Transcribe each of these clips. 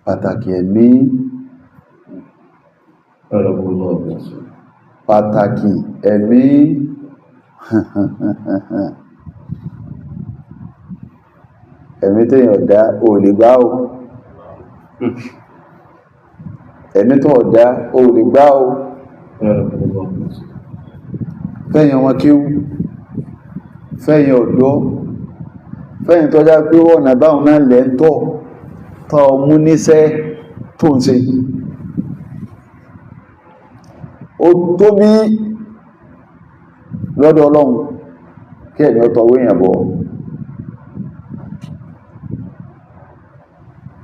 Pàtàkì ẹ̀mí. Pàtàkì ẹ̀mí. Ẹ̀mí téèyàn dá ò lè gbá o. Ẹ̀mí tó ọ̀dá ò lè gbá o. Fẹ́yìn wọn kíw, fẹ́yìn ọ̀dọ́, fẹ́yìn tọ́já pé ọ̀nà báhùn náà lẹ́ ń tọ́ tọ́ mú níṣẹ́ tó ń ṣe. Ó tó bí lọ́dọ̀ Ọlọ́run kí ẹ̀mí ọ̀tọ̀ wéyàn bọ̀.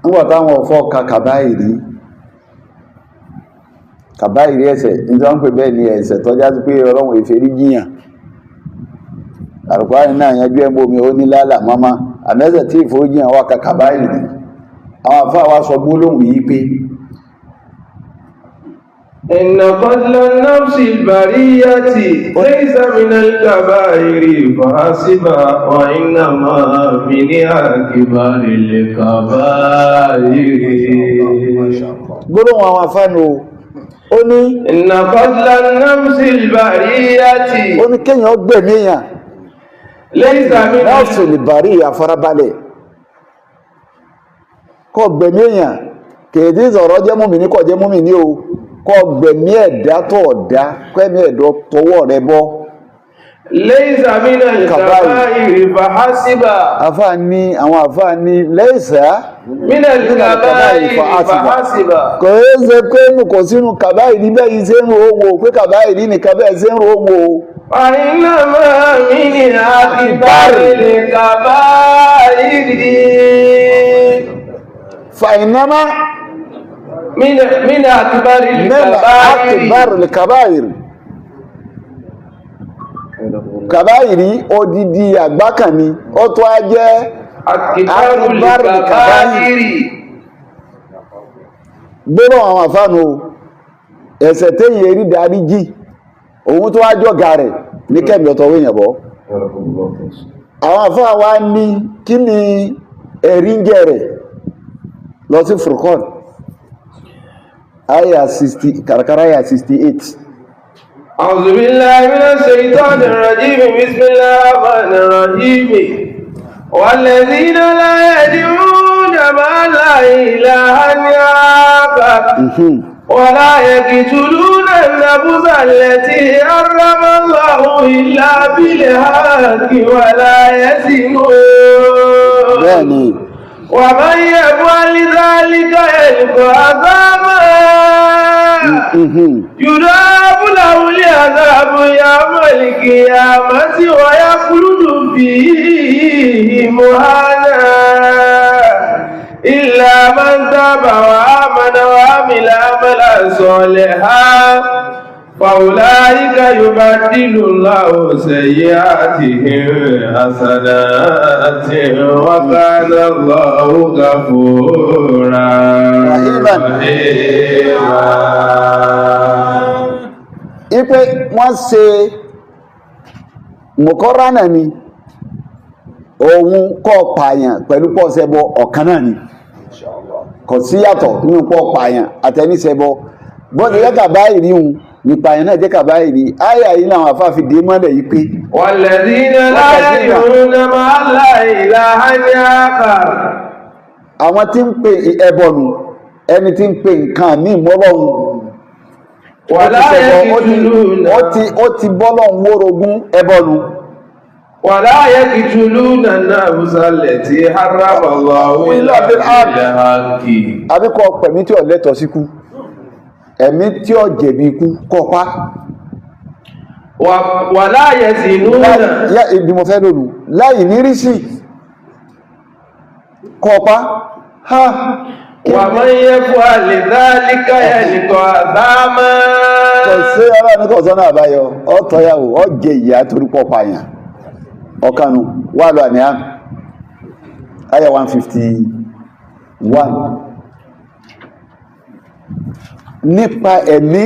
Nígbà táwọn ọ̀fọ́ ka kàbáìrí, kàbáìrí ẹ̀ṣẹ̀ ní tí wọ́n ń pè bẹ́ẹ̀ ni ẹ̀ṣẹ̀ tọ́já sí pé Ọlọ́run ìfèrí jíyàn. Àlùkùránì náà yanjú ẹ̀mọ́ omi ó ní lálà mọ́má àmẹ́sẹ̀ tí ìforíjìyàn wà ka kàbáìrí. Àwọn àfáà wa sọ gbólóhùn yìí pé إن قتل النفس البرية ليس من الكبائر فحسب وإنما من أكبر الكبائر. Gbólóhùn àwọn àfáà nù ó ní إن قتل النفس البرية ó ní kéèyàn gbẹ̀mí èèyàn ليس من nọ́ọ̀sì lè bàrí àfarabalẹ̀ kọ́ gbẹ̀mí èèyàn kèdè sọ̀rọ̀ jẹ́ múmi ní kọ́ jẹ́ múmi ní o, kọ́ gbẹ̀mí ẹ̀dá tó ọ̀dá kẹ́mí ẹ̀dọ́ tọwọ́ rẹ bọ́. ليس من kàbáyì الكبائر فحسب. Àfáà ní, àwọn àfáà ní lẹ́sà من الكبائر فحسب. Kò é ṣe pé nù kò sínú kàbáyì níbẹ̀ yìí ṣe ń ro owó pé kàbáyì ní nìkan bẹ́ẹ̀ ṣe ń ro owó. وإنما من أكبر الكبائر. Fàìnámá من أكبر mẹ́lá الكبائر. Akbar kàbáyì, kàbáyìrí odidi àgbákan ni ó tó á jẹ́ أكبر أكبر الكبائر. Gbọ́nà àwọn àfáànù ẹ̀ṣẹ̀ téyìn erí darí jì òun tó wá jọ́gà rẹ̀ ní kẹ́mì ọ̀tọ̀ wéyàn bọ́. Àwọn àfáà wá ní kí ni ẹ̀rí ń jẹ́ rẹ̀ lọ sí Furqan àyà 60 kàràkàrà àyà 68. أعوذ بالله من الشيطان الرجيم، بسم الله الرحمن الرحيم. والذين لا يدعون مع الله إلها آخر ولا يقتلون النفس التي حرم الله إلا بالحق ولا يزنون. Bẹ́ẹ̀ni. ومن يفعل ذلك يلقى أثاما يضاعف له العذاب يوم القيامة ويخلد فيه مهانا إلا من تاب وآمن وعمل عملا صالحا فأولئك يبدل الله سيئاتهم حسنات وكان الله غفورا رحيما. رحيما. Ipe wọ́n ṣe mọ̀kọ́ránà ni òun kọ́ pààyàn pẹ̀lú pọ̀ ṣẹbọ ọ̀kan náà ni, kò sí yàtọ̀ nínú pọ̀ pààyàn àtẹníṣẹbọ. Bọ́ọ̀dù jẹ́ kàbáyìí rí hun nípa àyàn náà jẹ́ kàbáyìí rí àyà yìí làwọn àfáà fi dé mọ́lẹ̀ yìí pé والذين لا يدعون مع الله إلها آخر. Àwọn tí ń pè ẹbọ nù, ẹni tí ń pè nǹkan ní ìmọ́lọ́hun. ولا يقتلون Ó ti bọ́lọ́hun wórogún, ẹbọ nù. ولا يقتلون النفس التي حرم الله إلا بالحق. بالحق. Àbíkọ́ pẹ̀mí tí ò lẹ́tọ̀ọ́ síkú, ẹ̀mí tí ò jẹ̀bi ikú kọ́ pa. ولا يزنون. Yá ibi mo fẹ́ lónìí láì ní rí sí kọ́ pa ha. ومن يفعل ذلك يلقى أثاما. Kò sí ọlọ́run ní kò sọ́nà àbáyọ, ọ̀tọ̀yàwó ọ̀jẹ̀ ìyá torí pọ̀ pààyàn ọ̀kanu wà lọ àní àmì àyà 151 nípa ẹ̀mí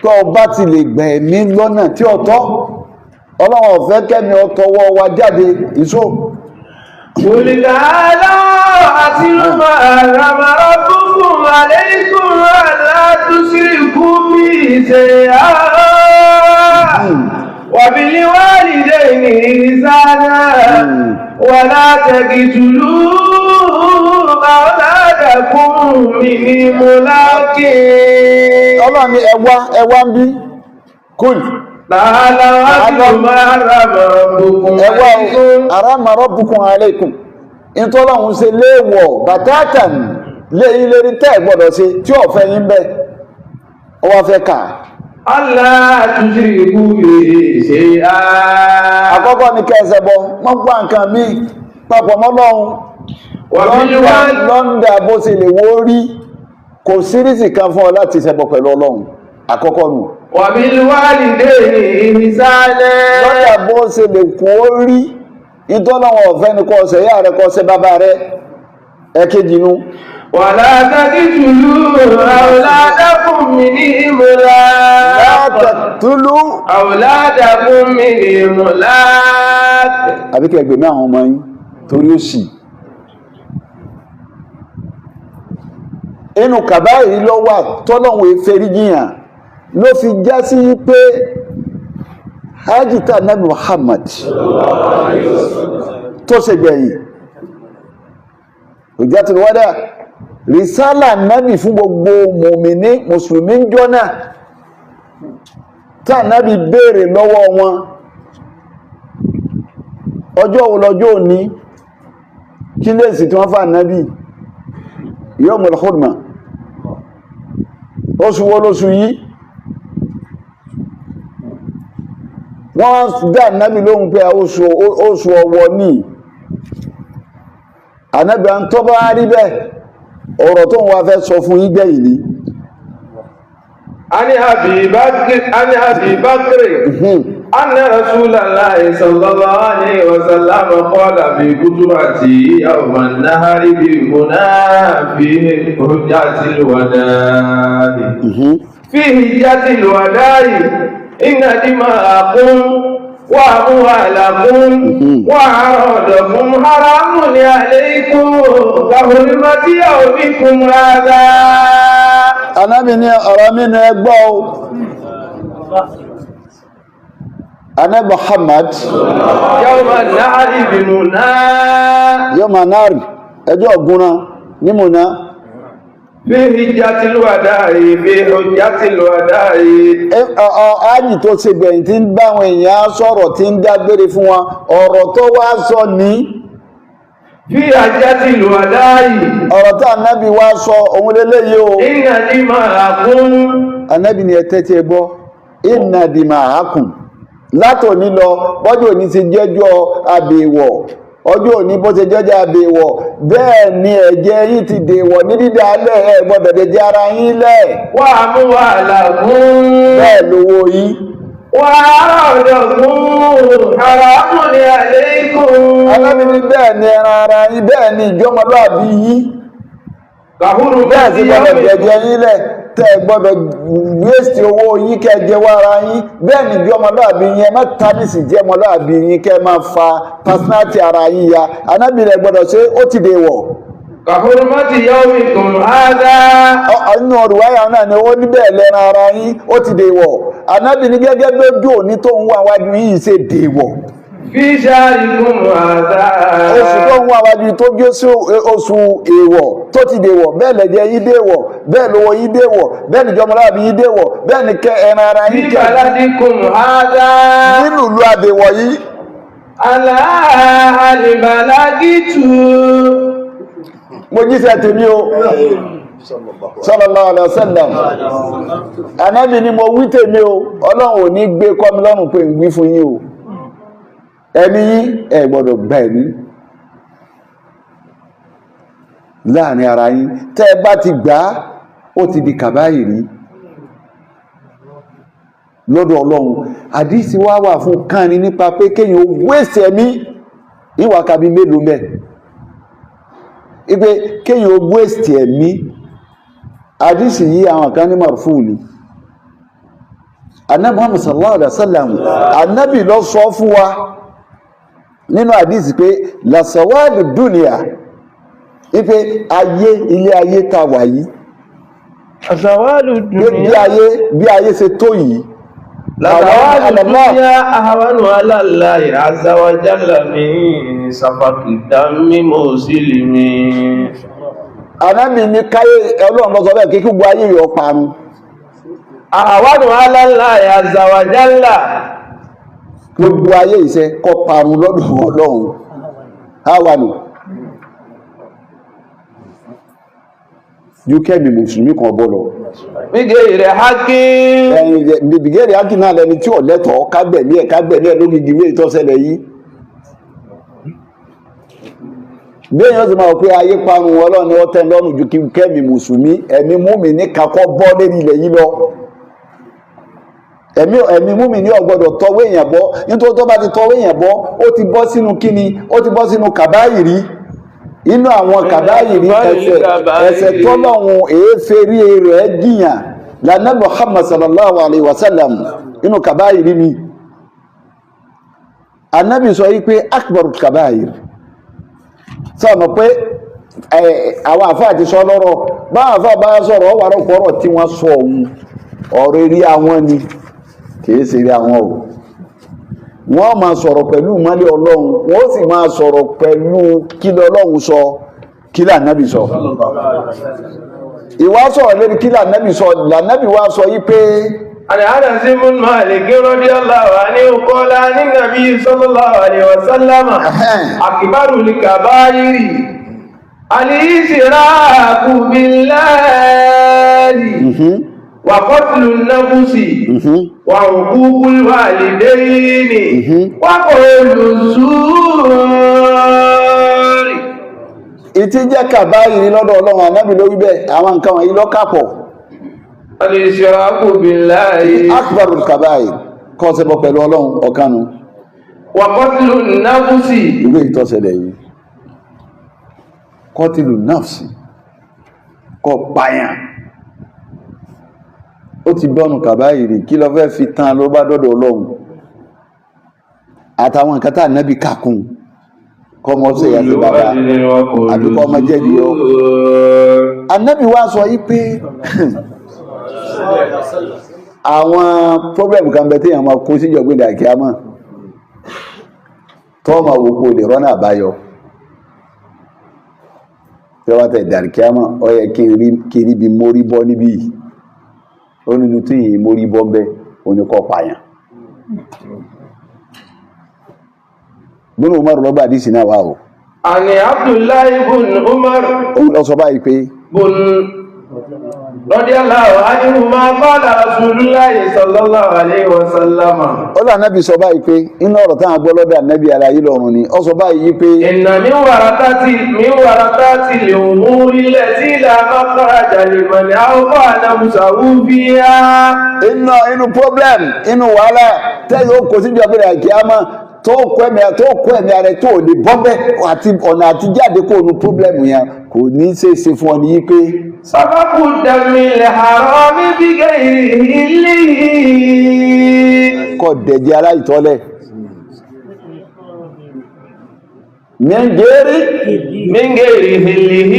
tó bá ti lè gbẹ̀ ẹ̀mí lọ́nà tí ó tọ́. Ọlọ́run ò fẹ́ kẹ́mi ọtọwọ́ wa jáde ìṣó. قل تعالوا أتل ما حرم ربكم عليكم ألا تشركوا به شيئا وبالوالدين إحسانا ولا تقتلوا أولادكم من إملاق. Ọlọ́run ní ẹwà ẹwà ń bí kúl. تعالوا أتل ما حرم ربكم Ẹwà عليكم. Harrama rabbukum alaykum, ìtọ́lọ́run ṣe léèwọ̀ bàtàtàn lé ilé rí tẹ́ gbọ́dọ̀ ṣe tí ọ̀fẹ́ yín bẹ́, ọ wá fẹ́ kà. ألا تشركوا به شيئا. Àkọ́kọ́ ní kẹsẹ̀ bọ wọ́n gbá nǹkan míì papọ̀ mọ́lọ́run. وبالوالدين Lọ́ndà bó ṣe lè wó rí, kò sírísì kan fún ọ láti ṣẹbọ pẹ̀lú Ọlọ́run, àkọ́kọ́ nù. وبالوالدين إحسانا. Lọ́ndà bó ṣe lè kó rí, ìtọ́lọ́wọ̀n ọ̀fẹ́ ni kó ṣe ìyá rẹ̀, kó ṣe bàbá rẹ̀, ẹ̀kejì nu. ولا تقتلوا أولادكم من إملاق. Látàtúlú أولادكم من إملاق. Àbíkẹ́ ẹgbẹ̀mí àwọn ọmọ yín torí ó sì inú kàbáyìí ló wà tọ́lọ́wọ̀n efẹ́rí jiyàn ló fi já sí pé hajjita nabi Muhammad tó ṣe gbẹ̀yìn Hujjatul Wada, risala nabi fún gbogbo mùmíní mùsùlùmí jọ́nà tá nabi béèrè lọ́wọ́ wọn, ọjọ́ wo lọ́jọ́ òní, kí lè sì tí wọ́n fà nábì? Yawmul hurma. Oṣù wo lóṣù yìí? Wọ́n dá nábì lóhùn pé oṣù ọ̀wọ̀ ní ànábì à ń tọ́ bá rí bẹ́ẹ̀, ọ̀rọ̀ tó ń wá fẹ́ sọ fún yín gbẹ̀yìn ni. عن أبي بكر عن أبي بكر أن رسول الله صلى الله عليه وسلم قال في خطبته يوم النحر بمنى في حجة الوداع في حجة الوداع إن دماءكم وأموالكم وأعراضكم حرام عليكم كحرمة يومكم هذا. Ànábì ní ọ̀rọ̀ mi ní ẹgbọ́ o. Ànábì Muhammad يوم النحر بمنى yawma nari, ẹjọ́ ọ̀gúnra ní Mùnà. في حجة الوداع في حجة الوداع. Ájì tó ṣe gbẹ̀yìn tí ń bá àwọn èèyàn sọ̀rọ̀, tí ń dágbére fún wọn, ọ̀rọ̀ tó wá sọ ní في حجة الوداع. Ọ̀rọ̀ tí ànábì wá sọ òun leléyìí o. إن دماءكم Ànábì ni ẹ tẹ́tí ẹ gbọ́, inna dima'akum, látòní lọ, bọ́jọ́ òní ti jẹ́jọ́ àbèwọ̀, ọjọ́ òní bó ṣe jẹ́jọ́ àbèwọ̀, bẹ́ẹ̀ ni ẹ̀jẹ̀ yín ti dèwọ̀ ní dídá alẹ́, ẹ gbọ́dọ̀ dẹ̀jẹ̀ ara yín lẹ̀. وأموالكم Bẹ́ẹ̀ lówó yín. وأعراضكم حرام عليكم. Ànábì ní bẹ́ẹ̀ ni ẹran ara yín, bẹ́ẹ̀ ni ìjọmọlúàbí yín. كحرمة Bẹ́ẹ̀ sì gbọ́dọ̀ يومكم jẹjẹ yín lẹ̀, tẹ́ ẹ gbọ́dọ̀ wéṣì owó yín kẹ́ ẹ jẹ wá ara yín, bẹ́ẹ̀ ni ìjọ ọmọlúàbí yín, ẹ má tábìsì jẹ́ ọmọlúàbí yín kẹ́ ẹ máa fa personality ara yín ya. Ànábì rẹ̀ gbọ́dọ̀ ṣe, ó ti dè wọ̀. كحرمة يومكم هذا. Nínú ọ̀rùwáyà náà ni ó ní bẹ́ẹ̀ lẹ́ran ara yín ó ti dè wọ̀. Ànábì ní gẹ́gẹ́ lójú òní tó ń wá wájú yìí ṣe dè wọ̀, في شهركم هذا. Oṣù tó ń wá wájú tó gé sí oṣù èèwọ̀ tó ti dèwọ̀, bẹ́ẹ̀ lẹ̀jẹ̀ yín dèwọ̀, bẹ́ẹ̀ lówó yín dèwọ̀, bẹ́ẹ̀ níjọ́ ọmọláàbí yín dèwọ̀, bẹ́ẹ̀ ni kẹ́ ẹran ara في yín kẹ́ بلدكم هذا. Nínú ìlú àbèwọ̀ yìí. ألا هل بلغت؟ Mo jíṣẹ́ tèmi o, sallallahu alaihi wasallam. Ànábì ni mo wí tèmi o, Ọlọ́run ò ní gbé kọ́ mi lọ́rùn pé ń wí fún yín o. Ẹ̀mí yín, ẹ gbọ́dọ̀ gba ẹ̀mí láàrin ara yín. Tẹ́ ẹ bá ti gbà á, ó ti di kàbáyìrí lọ́dọ̀ Ọlọ́run. Àdísí wá wà fún kánni nípa pé kéèyàn ó wéṣẹ̀ ẹ̀mí ìwà kàbí mélòó mẹ́ ipe kéèyàn ó wéṣẹ̀ ẹ̀mí. Àdísì yìí, àwọn kan ní marfu ni. Ànábì Muhammad sallallahu alaihi wasallam, ànábì ló sọ fún wa. Nínú àdísì pé làṣàwádìí dúnìyà, wípé ayé, ilé ayé ta wà yìí, Àṣàwálù bí bí dúnìyà. ayé, bí ayé ṣe tó yìí, Làṣàwálù àwọn dúnìyà ahawanu ala Allahi azza wa jalla min safaki dami muslimi. Ànábì ní káyé, Ọlọ́run ló sọ bẹ́ẹ̀ kí gbogbo ayé yọ parun. Ahawanu ala Allahi azza wa jalla. Gbogbo ayé iṣẹ́ kọ parun lọ́dọ̀ Ọlọ́run háwánù ju kẹ́mi mùsùlùmí kan bọ́ lọ. Bigayri haqqin. Ẹ̀yìn bìgẹ́rì ákì náà lẹni tí ò lẹ́tọ̀ọ́ kágbẹ̀mí ẹ̀, kágbẹ̀mí ẹ̀ lógigi wé ìtọ́sẹ̀lẹ̀ yìí. Bí èèyàn sì máa wò pé ayé parun, Ọlọ́run ni ó tẹ́ lọ́rùn ju kí kẹ́mi mùsùlùmí, ẹ̀mí múmi ní kakọ́ bọ́ lérí ilẹ̀ yìí lọ. Ẹ̀mí múmi ní ò gbọ́dọ̀ tọwọ́ èèyàn bọ́, nítorí tó bá ti tọwọ́ èèyàn bọ́, ó ti bọ́ sínú kíni? Ó ti bọ́ sínú kàbáyìrí, inú àwọn kàbáyìrí, ẹ̀ṣẹ̀ tọ́lọ́hun èéfèrí rẹ̀ jìyàn lànà Muhammad sallallahu alayhi wa sallam. Inú kàbáyìrí mi, Anabi sọ yí pé akbar kàbáyìrí, sọ mọ̀ pé àwọn àfáà ti sọ lọ́rọ̀, bá àfáà bá sọ̀rọ̀ ọwà rọ̀pọ̀rọ̀ tí wọ́n sọ òun ọ̀rọ̀ eré àwọn ni, kìí ṣe eré àwọn o. Wọ́n máa sọ̀rọ̀ pẹ̀lú ìmọ́lẹ̀ Ọlọ́run, wọ́n sì máa sọ̀rọ̀ pẹ̀lú kí lọ́lọ́run sọ, kí l'Ànábì sọ. Ìwá sọ̀rọ̀ lórí kí l'Ànábì sọ, l'Ànábì wá sọ yí pé عن أنس بن مالك رضي الله عنه قال عن النبي صلى الله عليه وسلم: أكبر الكبائر الإشراك بالله وقتل النفس وعقوق الوالدين وقول الزور. Ìtí jẹ́ kàbáyìí lọ́dọ̀ Ọlọ́run, Ànábì lórí bẹ́ẹ̀, àwọn nǹkan wọ̀nyí lọ́kàpọ̀. الإشراك بالله. Akbarul kàbáyìí, kọ́ ṣẹbọ pẹ̀lú Ọlọ́run, ọ̀kanu. وقتل النفس. Ìwé ìtọ́sẹ̀lẹ̀ yìí, kọtìlù náfsì, kọ pààyàn, ó ti bọ́nu kàbáyìí. Kí lọ fẹ́ fi tán ló bá dọ́dọ̀ Ọlọ́run? Àtàwọn nǹkan tá Ànábì kàkún, kọ́ mọ́ sí ìyá sí bàbá àbí kọ́ ọmọ jẹ́bi ọ. Ànábì wá sọ yí pé àwọn problem kan bẹ téèyàn máa kó síjọ gbé dàkíámà, tọ́ máa wò kó lè rọ́nà àbáyọ tí wọ́n bá tẹ̀ dàkíámà. Ó yẹ kí n rí bí mórí bọ́ níbí yìí. Ó nínú tí yìí mórí bọ́ ń bẹ́ oníkọ́ pààyàn. Gbónú Umar lọ́gbà àdísì náà wà o. عن عبد الله بن عمر Ó lọ sọ báyìí pé بن رضي الله عنهما قال رسول الله صلى الله عليه وسلم: ó lọ Ànábì sọ báyìí pé inú ọ̀rọ̀ táwọn gbọ́ lọ́dọ̀ Ànábì aláyé lọ́run ni, ó sọ báyìí pé إن من ورطات الأمور التي لا مخرج لمن أوقع نفسه فيها. Inú problem, inú wàhálà tẹ́yìn ó kó síbi ọ̀bẹ̀rẹ̀ àkíyámà, tó kó ẹ̀mí ara ẹ̀ tó lè bọ́bẹ̀ àti ọ̀nà àti jáde kó nu problem yẹn kò ní ṣe é ṣe fún ọ ní yí pé سفك الدم الحرام بغير حله. Kọ́ dẹ̀jẹ̀ aláìtọ́lẹ̀ mẹ́ngẹ́rí من غير حله.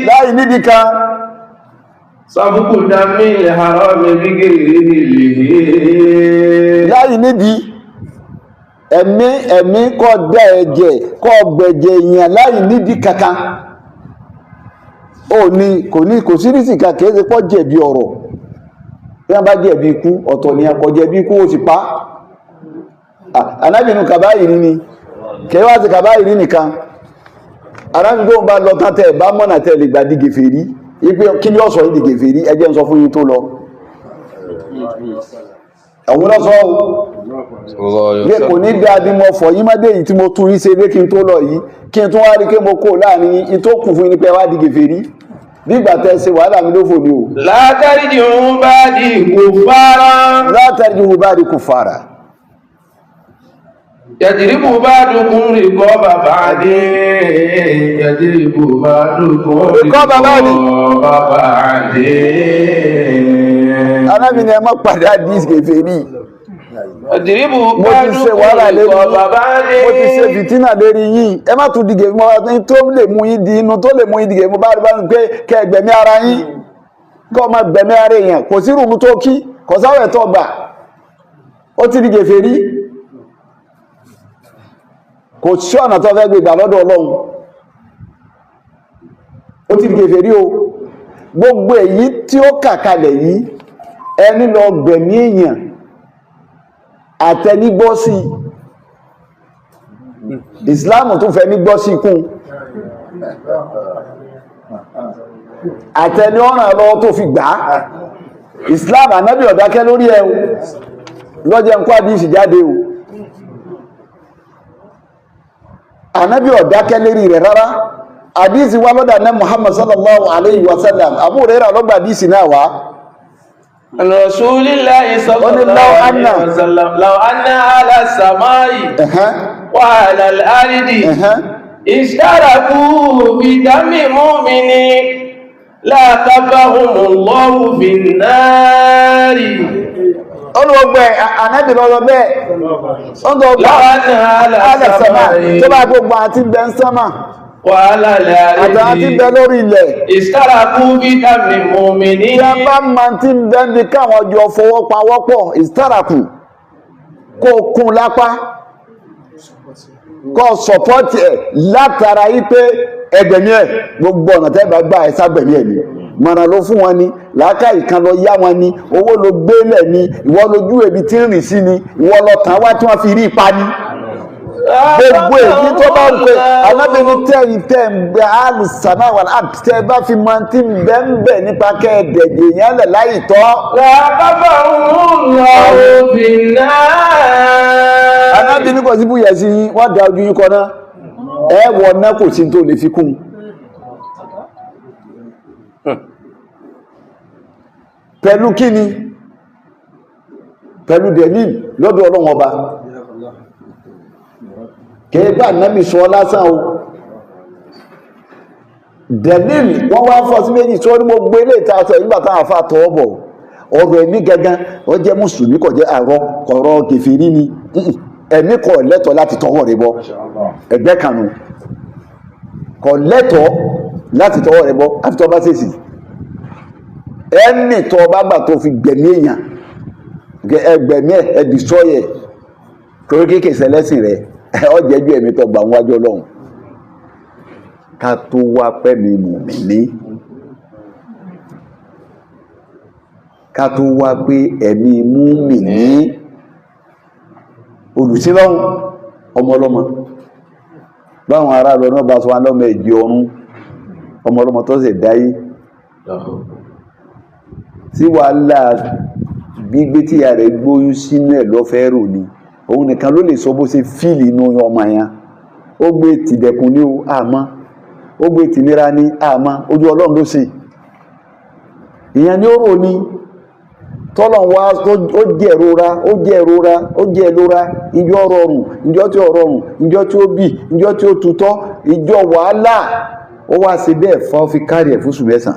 Láì níbi kan. سفك الدم الحرام بغير حله. Láì níbi ẹ̀mí kọ́ dẹ̀ ẹ̀jẹ̀, kọ́ gbẹ̀jẹ̀ èèyàn láì níbi kankan. Ó ní kò ní kò sí rísì kan, kìí ṣe pọ́ jẹ̀bi ọ̀rọ̀. Bí wọ́n bá jẹ̀bi ikú, ọ̀tọ̀ ni. Akọ jẹ̀bi ikú, ó sì pa anábìnú kàbáyìí ní kìí wá sí kàbáyìí nìkan. Anábìnú tó ń bá lọ tán, tẹ̀ bá mọ̀nà tẹ̀ lè gbà di gèfèrí, ipe kí ni ọ̀sọ̀ yìí di gèfèrí? Ẹjẹ́ ń sọ fún yín tó lọ, àwọn lọ́sọ̀ bí kò ní dáa bí mo fọ̀ yín mọ́dé yìí tí mo tún yín ṣe lé kí n tó lọ yìí, kí n tún wá rí pé mo kó láàrin yín tó kù fún yín ní pé wá di gèfèrí, bí ìgbà tẹ́ ṣe wàhálà mi lófò ni o. لا ترجعوا بعدي كفارا. Látàrí ju bá di kùfàrà. يضرب بعضكم رقاب بعض، يضرب بعضكم رقاب بعض. رقاب بعض. Anábì ni ẹ má padà di gèfèrí. Ọ̀dìríbù Mo ti ṣe wàhálà lérí kọ̀ yín, bàbá ní. mo ti ṣe fìtínà lérí yín, ẹ má tún dìgẹ̀ mọ́ ní tó lè mú yín di inú, tó lè mú yín dìgẹ̀ mọ́ bá rí bá ń pé kẹ gbẹ̀mí ara yín, kọ́ ọmọ gbẹ̀mí ara èèyàn. Kò sí rùmú tó kí, kò sáwẹ̀ tó gbà, ó ti di kèfèrí. Kò sí ọ̀nà tó fẹ́ gbégbà lọ́dọ̀ Ọlọ́run, ó ti di kèfèrí o. Gbogbo èyí tí ó kà kalẹ̀ yìí, ẹni lọ gbẹ̀mí èèyàn àtẹnigbọ́ sí ìsìláàmù tó fẹ́ ní gbọ́ sí kún, àtẹni ọ̀ràn lọ́wọ́ tó fi gbà á, ìsìláàmù ànábì ọ̀dákẹ́ lórí ẹ̀ o. Lọ́jẹ́ ń kó àdíṣì jáde o, ànábì ọ̀dákẹ́ lérí rẹ̀ rárá. Àdíṣì wá lọ́dà ní Muhammad sallallahu alayhi wa sallam. Abu Hurairah lọ́gbà àdíṣì náà wá. Rasulillahi sallallahu Ó ní law alayhi anna. wa sallam, law anna ala samai wa ala al-ardi ishtaraku bi dami mu'mini la kabahumullahu fin nari. Olùgbẹ̀ ànábì lọ́rọ̀ bẹ́ẹ̀ ọ̀dọ̀ ọgbà Law anna ala alẹ́sẹ̀mà samai tó bá gbogbo àti bẹ ń sánmà wa ala àtàwọn tí ń bẹ al-ardi lórí ilẹ̀ ishtaraku bi dami mu'mini tí a bá máa ti ń bẹ ń bi káwọn jọ fọwọ́ pawọ́pọ̀, ìsítàràkù kó kún lápá, kó sọ̀pọ́tì ẹ̀ látara yí pé ẹgbẹ̀mí ẹ̀, gbogbo ọ̀nà tẹ́ bá gbà ẹ̀ ságbẹ̀mí ẹ̀ ni. Mọ̀nà ló fún wọn ni, làákàyè kan lọ yá wọn ni, owó ló gbélẹ̀ ni, ìwọ lójú ebi tí ń rìn sí ni, ìwọ lọ tàn wá tí wọ́n fi rí ipa ni. Gbogbo èyí tó bá ń pè alábẹ́ni tẹ́yìn tẹ́ ń gbé alùsàmà wà láti tẹ́ bá fi máa ti ń bẹ́ ń bẹ̀ nípa kẹ́ẹ̀dẹ̀gbẹ̀ yẹn lẹ̀ láì tọ́. La kabahumullahu fin nar. Alábẹ́ni kò sí búyẹ̀ sí yín, wọ́n da ojú yín kọ náà, ẹ wọ náà, kò sí tó lè fi kún un. Pẹ̀lú kíni? Pẹ̀lú delil lọ́dọ̀ Ọlọ́run Ọba. Kẹ́ẹ̀bá náàbì sọ lásán o, delil wọ́n wá fọ́ sí méjì tí wọ́n ní. Mo gbé ilé ìta sọ nígbà táwọn afá tọwọ́ bọ̀ ọ̀rọ̀ ẹ̀mí gangan, ó jẹ́ mùsùlùmí, kò jẹ́ àrọ kọ̀rọ̀ kèfèrí ni. Ẹ̀mí kò lẹ́tọ̀ọ́ láti tọwọ́ rẹ̀ bọ́ ẹgbẹ́ kanu, kò lẹ́tọ̀ọ́ láti tọwọ́ rẹ̀ bọ́ àfi tó bá ṣèṣì. Ẹni tó bá gbà tó fi gbẹ̀mí èèyàn, ẹgbẹ̀mí ẹ̀, ẹ̀ destroy ẹ̀ torí kéèké sẹlẹ́sìn rẹ̀, ọ jẹ́jú ẹ̀mí tó gbà wájú Ọlọ́run. Ká tó wá pẹ́ mi mùmíní, ká tó wá pé ẹ̀mí mùmíní olùsílọ́hun ọmọ ọlọ́mọ, báwọn ará lọ náà bá sọ wọn lọ́mọ ẹ̀jì ọ̀run, ọmọ ọlọ́mọ tó sì dáyé tí wàhálà gbígbé tíya rẹ̀ gbóyún sínú ẹ̀ lọ́fẹ́ rò ni. Òun nìkan ló lè sọ bó ṣe fíìlì inú ọmọ yẹn. Ó gbé tìdẹ̀kùn ní o, àmọ́ ó gbé tìnira ní, àmọ́ ojú Ọlọ́run ló ṣe ìyẹn ní ó rò ní tọ́lọ̀ wá. Ó jẹ́ ìrora, ó jẹ́ ìrora, ó jẹ́ ìrora. Ìjọ rọrùn, ìjọ tí ó rọrùn, ìjọ tí ó bì, ìjọ tí ó tutọ́, ìjọ wàhálà, ó wá ṣe bẹ́ẹ̀ fọ́ fi kárí ẹ̀ fúnṣù 9.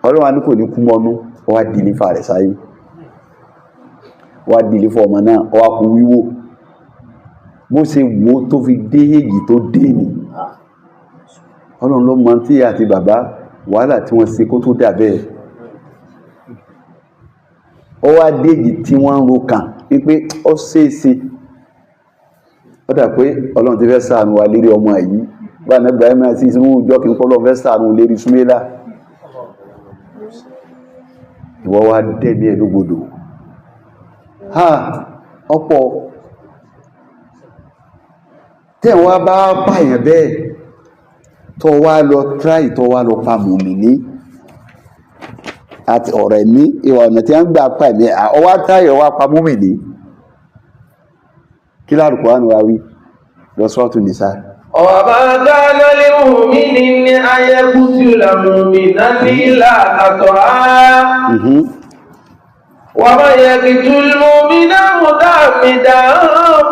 Ọlọ́run á ní kò ní kú mọ́nú, ó wá dìlífà rẹ̀ sáyé, ó wá dìlífà ọmọ náà, ó wá kú wíwò bó ṣe wò ó tó fi dé èyí tó dé ni. Ọlọ́run ló mọ tí ìyá àti bàbá wàhálà tí wọ́n ṣe kó tó dà bẹ́ẹ̀. Ó wá dé èyí tí wọ́n ń ro kàn wípé ó ṣeéṣe, ó dà pé Ọlọ́run ti fẹ́ ṣàánú wa lérí ọmọ yìí. Bá ní Ibrahim àti ìsinmi ìjọ kìí pọ́ Ọlọ́run fẹ́ ṣàánú lérí Súmélà. Ìwọ wá dẹ̀mí ẹ̀ lógbodò. Ha ọ̀pọ̀ tẹ́ wá bá pààyàn bẹ́ẹ̀, tó wá lọ tíráì, tó wá lọ pa mùmíní àti ọ̀rọ̀ ẹ̀mí, ìwà ọ̀nà tí a ń gbà pa ẹ̀mí, ọwá tíráì, ọwá pa mùmíní. Kí lárùkù wá ní wá wí lọ sọ́ọ̀tún nìsá. وما كان لمؤمن أن يقتل مؤمنا إلا خطأ ومن يقتل مؤمنا متعمدا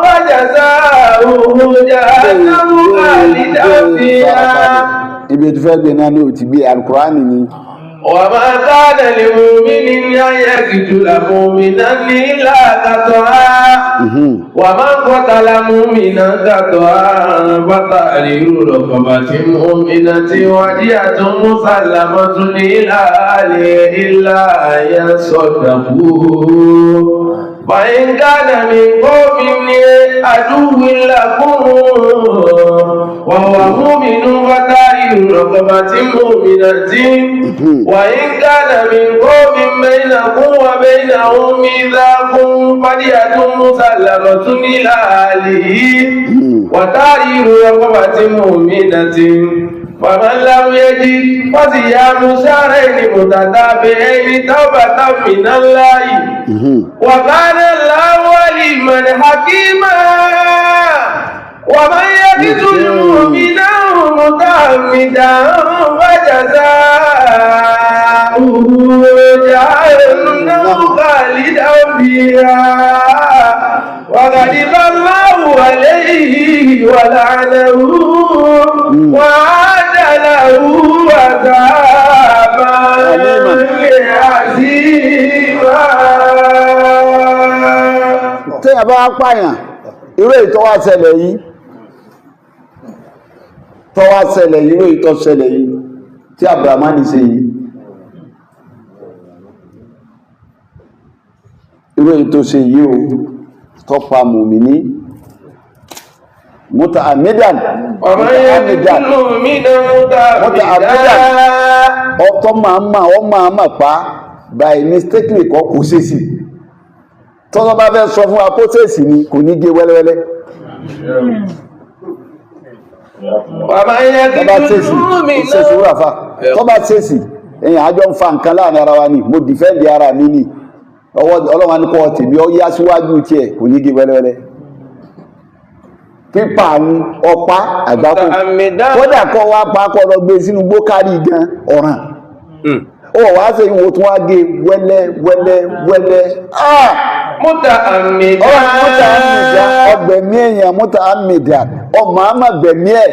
فجزاؤه جهنم خالدا فيها. Ibi tí fẹ́ gbé náà ní ò ti gbé alukurani ni. وما كان لمؤمن أن يقتل مؤمنا إلا خطأ ومن قتل مؤمنا خطأ فتحرير رقبة مؤمنة ودية مسلمة إلى أهله إلا أن يصدقوا فإن كان من قوم عدو لكم وهو مؤمن فتحرير رقبة مؤمنة وإن كان من قوم بينكم وبينهم ميثاق فدية مسلمة إلى أهله وتحرير رقبة مؤمنة فمن لم يجد فصيام شهرين متتابعين توبة من الله وكان الله عليما حكيما ومن يقتل مؤمنا متعمدا فجزاؤه جهنم خالدا فيها وغضب الله عليه ولعنه وأعد له عذابا عظيما. Téèyàn bá wá pààyàn, irú èyí tó wá ṣẹlẹ̀ yìí, tó wá ṣẹlẹ̀ yìí, irú èyí tó ṣẹlẹ̀ yìí tí Abdulrahman ṣe yìí, irú èyí tó ṣe yìí o, tó pa mùmíní muta'ammidan. ومن Muta'ammidan. يقتل مؤمنا متعمدا. Ọtọ́ máa ma ọ máa ma pa by mistakenly kọ́, kò ṣèṣì. Tọ́lọ́ bá fẹ́ sọ fún wa kó ṣèṣì ni, kò ní gé wẹ́lẹ́wẹ́lẹ́. ومن Tọ́ba يقتل ṣèṣì مؤمنا ṣèṣì wúrà fa, tọ́ba ṣèṣì ẹ̀yìn àjọ ń fa nǹkan láàrin ara wa ni, mo dìfẹ́ǹdì ara mi ni, ọwọ́ ọlọ́wọ́n ní kọ́ tèmi ọ yá síwájú tiẹ̀, kò ní gé wẹ́lẹ́wẹ́lẹ́. Pípa àwọn ọ̀pá àgbákò. متعمدا. Kódà kọ́ wá pa, kọ́ lọ gbé sínú gbó kárí gan ọ̀ràn, ó wàá ṣe ìwò tún wá gé wẹ́lẹ́ wẹ́lẹ́ wẹ́lẹ́, ah! متعمدا. Ọ̀rọ̀ mọ́tà àmìdá, ọgbẹ̀mí èèyàn mọ́tà àmìdá, ọmọ àmà gbẹ̀mí ẹ̀.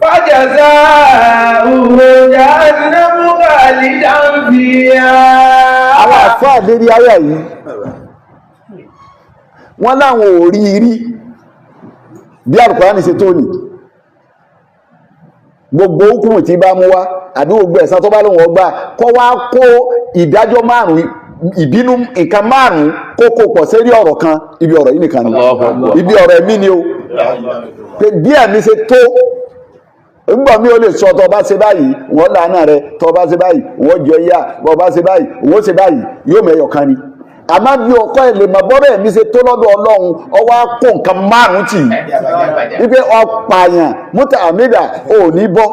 فجزاؤه جهنم خالدا فيها. Àwọn àfáà lérí ayà yìí, wọ́n láwọn ò rí rí bí Àlùkùránì ṣe tó ní gbogbo hukumu tí bá mú wá àbí gbogbo ẹ̀san tó bá lóun ọgbà kọ́ wá kó ìdájọ́ márùn-ún, ìbínú nǹkan márùn-ún kó kó pọ̀ sérí ọ̀rọ̀ kan, ibi ọ̀rọ̀ yìí nìkan ni. Allahu Akbar. Ibi ọ̀rọ̀ ẹ̀mí ni o, pé bí ẹ̀mí ṣe tó nígbà mi ò lè sọ, tó bá ṣe báyìí wọ́n làánà rẹ, tó bá ṣe báyìí wọ́n jọ yá, bó bá ṣe báyìí wọ́n ṣe báyìí, yóò mẹ́yọ̀ kan ni. Àmọ́ bí ọkọ ẹ̀ lè mọ̀ bọ́rọ̀ ẹ̀mí ṣe tó lọ́dọ̀ Ọlọ́run, ọwọ́ á kó nǹkan márùn-ún tì í wípé ọ̀pààyàn múta àmìdà ò ní bọ́,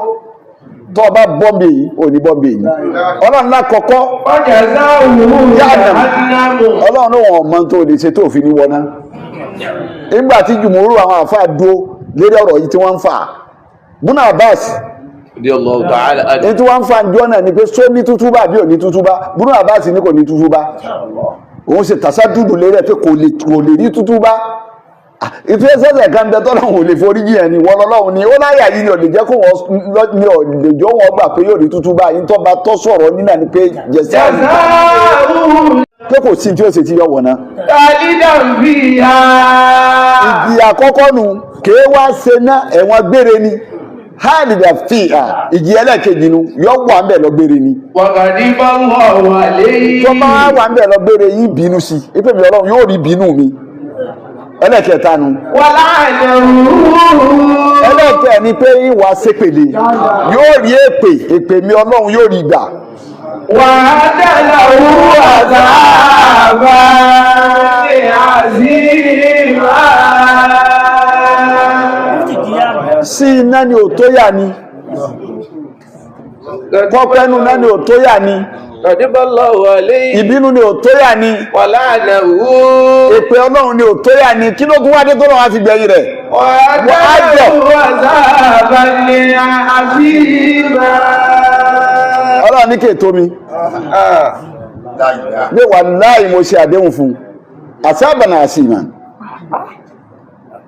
tó bá bọ́m̀bì yìí ò ní bọ́m̀bì yìí. Ọlọ́run lákọ̀ọ́kọ́ فجزاؤه Jahannam. جهنم. Ọlọ́run ló wọ̀n mọ́ tó lè ṣe tó fi ní wọná. Nígbà tí jùmọ̀rú àwọn àfáà dúró lérí ọ̀rọ̀ yìí tí wọ́n ń fà, Bùnà Abbas Radiyallahu ta'ala anhu. ní tí wọ́n ń fà jọ náà ni pé só ní tútúbà bí ò ní tútúbà. Bùnà Abbas ní kò ní tútúbà, òun ṣe tàṣà dúdú lérí ẹ̀ pé kò lè rí tútúbà. Ìfẹsẹ̀sẹ̀ kan bẹ tọ́lọ́hun ò lè forí jì ẹ̀ ní wọ́n lọ́lọ́hun ni ó láyà yìí ni ò lè jẹ́ kó wọ́n ní ò lè jọ wọ́n gbà pé yóò rí tútúbà yìí. Tó bá tọ́ sọ̀rọ̀ nínà ni pé jẹ̀sẹ̀ جزاؤه pé kò sí tí ó ṣe tí yọ wọ̀ná. خالدا فيها. Ìjìyà àkọ́kọ́ nu kèé wá ṣe ná ẹ̀wọ̀n gbére ni, hálìdà fi à ìjìyà ẹlẹ́ẹ̀kejì nu yọ wà ń bẹ̀ lọ gbére ni. وغضب الله عليه. Tó bá wà ń bẹ̀ lọ gbére yìí, bínú sí i pé mi Ọlọ́run yóò rí bínú mi, ẹlẹ́ẹ̀kẹta nu. ولعنه. Ẹlẹ́ẹ̀kẹ́ ni pé ìwà ṣépèlè, yóò rí èpè, èpè mi Ọlọ́run yóò rí gbà. وأعد له عذابا عظيما. Sí iná ni ò tó yà ni, kọ́pẹ́nu náà ni ò tó yà ni. غضب الله عليه. Ìbínú ni ò tó yà ni. ولعنه. Èpè Ọlọ́run ni ò tó yà ni. Kí ló tún wá dé tó lọ́wọ́ á fi gbẹ̀yìn rẹ̀? وأعد له عذابا عظيما. Ọlọ́run ní kí ètò mi pé wà láì mo ṣe àdéhùn fún àsábànà àṣìmà,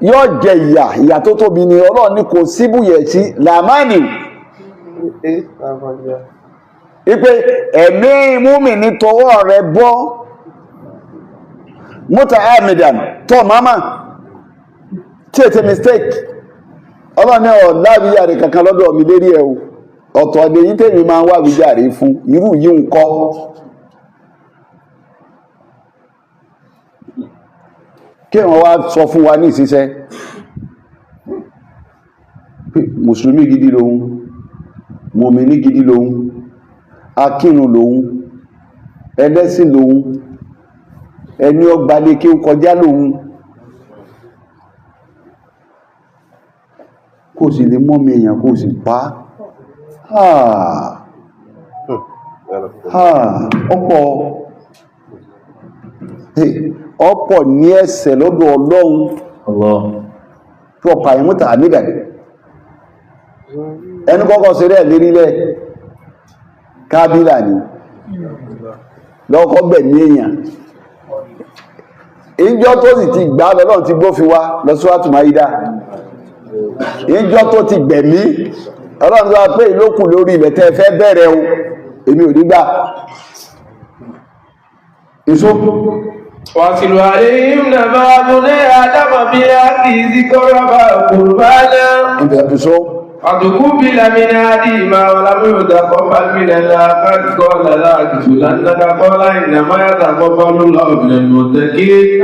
yóò jẹ ìyà, ìyà tó tóbi ni. Ọlọ́run ní kò síbùyẹ̀ sí làmánì. Wípé ẹ̀mí múmi ní tọwọ́ rẹ bọ́ muta'ammidan tọ́ máma tí ètè mistake, ọlọ́ni ọ̀ láwíjàre kankan lọ́dọ̀ mi lérí ẹ̀ o. Ọ̀tọ̀ ọdẹ yìí tèmi máa ń wá wíjàre fún irú yìí ń kọ́. Kí wọ́n wá sọ fún wa ní ìṣiṣẹ́ pé mùsùlùmí gidi lòun, mùmíní gidi lòun, akírun lòun, ẹlẹ́sìn lòun, ẹni ọgbàlẹ̀ kí ó kọjá lòun, kò sì lè mọ́ mi èèyàn kò sì pa á. Ọ̀pọ̀ ọ̀pọ̀ ní ẹ̀ṣẹ̀ lọ́dọ̀ Ọlọ́run tó ọ̀pá ìmúta àmìdàdì ẹni kọ́kọ́ sí rẹ̀ lérílẹ̀ kábílà ni lọ́kọ́ gbẹ̀mí èèyàn. Ìjọ tó sì ti gbà lọ́lọ́run ti gbófin wá lọ sí wàtúmáyídá. Ìjọ tó ti gbẹ̀mí Ọlọ́run tó wá pé ìlókù lórí ilẹ̀ tẹ́ fẹ́ bẹ̀rẹ̀ o, èmi ò ní gbà. Ìṣó. واتل عليهم نبأ ابني آدم بالحق إذ قربا قربانا Ìṣó. فتقبل من أحدهما ولم يتقبل من الآخر قال لأقتلنك قال إنما يتقبل الله من المتقين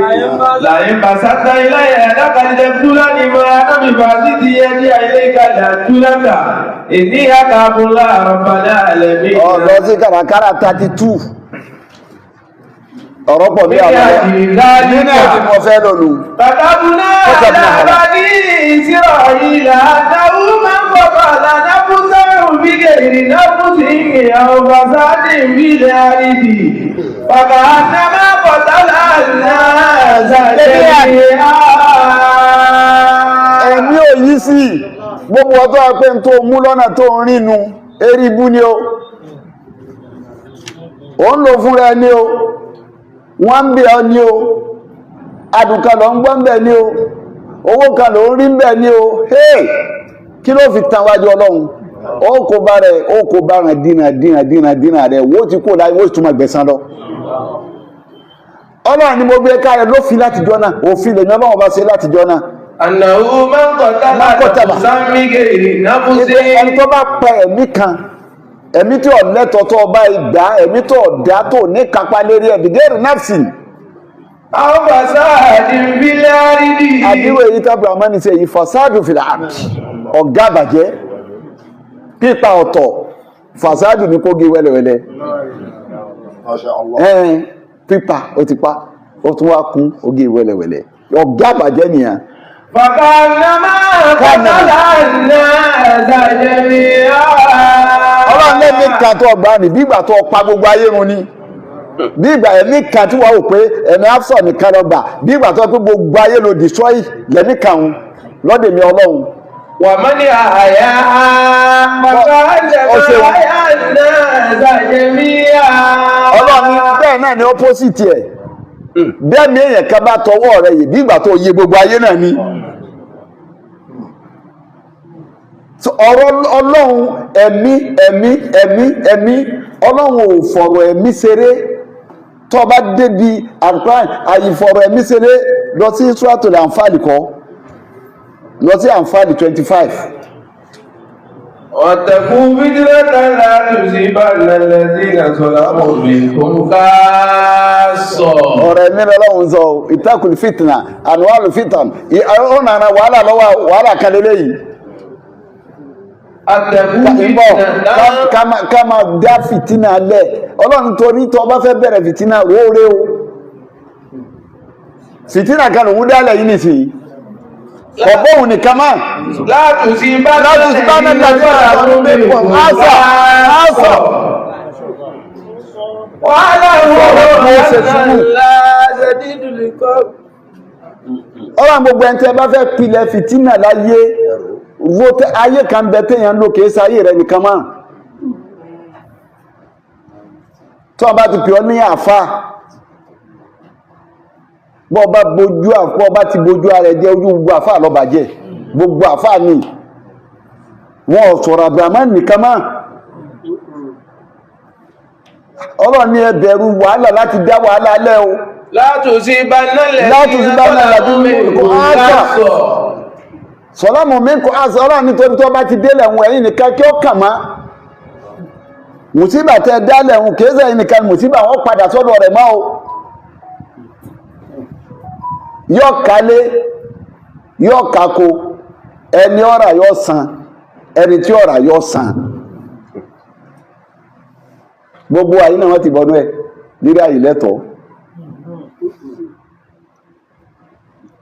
لئن بسطت إلي يدك لتقتلني ما أنا بباسط يدي إليك لأقتلنك إني أخاف الله رب العالمين. Ọ̀lọ́ sí kàràkàrà 32 ọ̀rọ̀ pọ̀ ní àwọn nínú ẹ̀tí mo fẹ́ lọ́nu. كتبنا على بني إسرائيل أنه من قتل نفسا بغير نفس أو فساد في الأرض فكأنما قتل الناس جميعا. Ẹ̀mí ò yí sí gbogbo ọjọ́ pé tó mú lọ́nà tó ń rínu eré ibú ni ó ó ń lò fún rẹ ni ó, wọ́n ń bí ọ ni ó, adùn kan lọ ń gbọ́ ń bẹ̀ ni ó, owó kan ló ń rí ń bẹ̀ ni ó. Hey, kí ló fi tan wájú Ọlọ́run? Ó kó bá rẹ̀, ó kó bá rẹ̀, dínà dínà dínà dínà rẹ̀ wó ti kó láyé, wó sì tún máa gbẹ̀san lọ. Ọlọ́run ni mo gbé káyọ̀ lófin látijọ́ náà, òfin lèmi Ọlọ́run bá ṣe látijọ́ náà. أنه من قتل من قتل. نفسا بغير نفس Ẹni tó bá pa ẹ̀mí kan, ẹ̀mí tí ò lẹ́tọ̀ọ́ tó ọba ìgbà, ẹ̀mí tó ọ̀dá tó ní kápá lérí ẹ̀bí gẹ́rù nafsin أو فساد في الأرض. Àdíwò èyí tí Abraham ní ṣe yìí, fasádù fil ard, ọ̀gá àbàjẹ́ pípa ọ̀tọ̀, fasádù ní kó gé wẹ́lẹ́wẹ́lẹ́. Ẹ̀ẹ́n pípa ó ti pa, ó tún wá kún ó gé wẹ́lẹ́wẹ́lẹ́, ọ̀gá àbàjẹ́ nìyẹn. فكأنما قتل الناس جميعا. Ọlọ́run lẹ́mí kan tó ọgbà ní bí ìgbà tó pa gbogbo ayé run ni, bí ìgbà ẹ̀mí kan tí wọ́n wò pé ẹ̀mí Absa nìkan lọ gbà, bí ìgbà tó pé gbogbo ayé ló destroy lẹ́mí kan ń lọ́dẹ̀ mi Ọlọ́run. ومن أحياها فكأنما أحيا الناس جميعا. Ọlọ́run bẹ́ẹ̀ náà ni opposite ẹ̀, bẹ́ẹ̀ mi èèyàn kan bá tọwọ́ rẹ̀ yìí, bí ìgbà tó yé gbogbo ayé náà ni. So, ọ̀rọ̀ Ọlọ́run, ẹ̀mí ẹ̀mí ẹ̀mí ẹ̀mí, Ọlọ́run ò fọ̀rọ̀ ẹ̀mí ṣeré. Tó bá débi Al-Qur'an àyífọ̀rọ̀ ẹ̀mí ṣeré, lọ sí Suratul Anfal, kọ́ lọ sí Anfal 25. واتقوا فتنة لا تصيبن الذين ظلموا منكم خاصة. Ọ̀rọ̀ ẹ̀mí lọ́lọ́run sọ, ìtakùn fitna ànúwàlù fitan, ó nàna wàhálà lọ́wọ́, wàhálà kan lélẹ́yìí. اتقوا Bọ̀ فتنة ká máa dá fìtínà lẹ̀. Ọlọ́run torí tó bá fẹ́ bẹ̀rẹ̀ fìtínà róore o, fìtínà kan lòun dálẹ̀ yìí nìsín, ọ̀bọ̀ òun nìkan máa لا تصيبن لا تصيبن الذين الذين ظلموا ظلموا منكم منكم خاصة. خاصة. واعلموا أن الله شديد العقاب. Ọlọ́run gbogbo ẹni tẹ́ bá fẹ́ pilẹ̀ fìtínà láyé wo tẹ ayé kan bẹ téèyàn ń lò, kìí sáyé rẹ nìkan máa tó o bá ti pè ọ́ ní àáfà, bọ́ ọ bá bojú àpọ̀ ọba ti bojú ara ẹ jẹ́, ojú gbogbo àáfà ló bàjẹ́, gbogbo àáfà ni wọn ò sọ̀rọ̀ Abrahamu nìkan máa. Ọlọ́run ní ẹ bẹ̀rù wàhálà láti dá wàhálà lẹ́ o. لا لا تصيبن تصيبن الذين الذين ظلموا منكم خاصة. خاصة. Sọlámù mi kò àṣà, Ọlọ́run nítorí tó bá ti délẹ̀ ń ẹ̀yìn nìkan kí ó kàn má mùsíbà tẹ dálẹ̀ ń kìí sẹ́yìn nìkan mùsíbà wọ́n padà sọ́dọ̀ rẹ̀ mọ́ o. Yọ kalé, yọ kako, ẹni ọ̀rà yọ san, ẹni tí ọ̀rà yọ san. Gbogbo àyí náà wọ́n ti bọnú ẹ̀ lérí àyè lẹ́tọ̀ọ́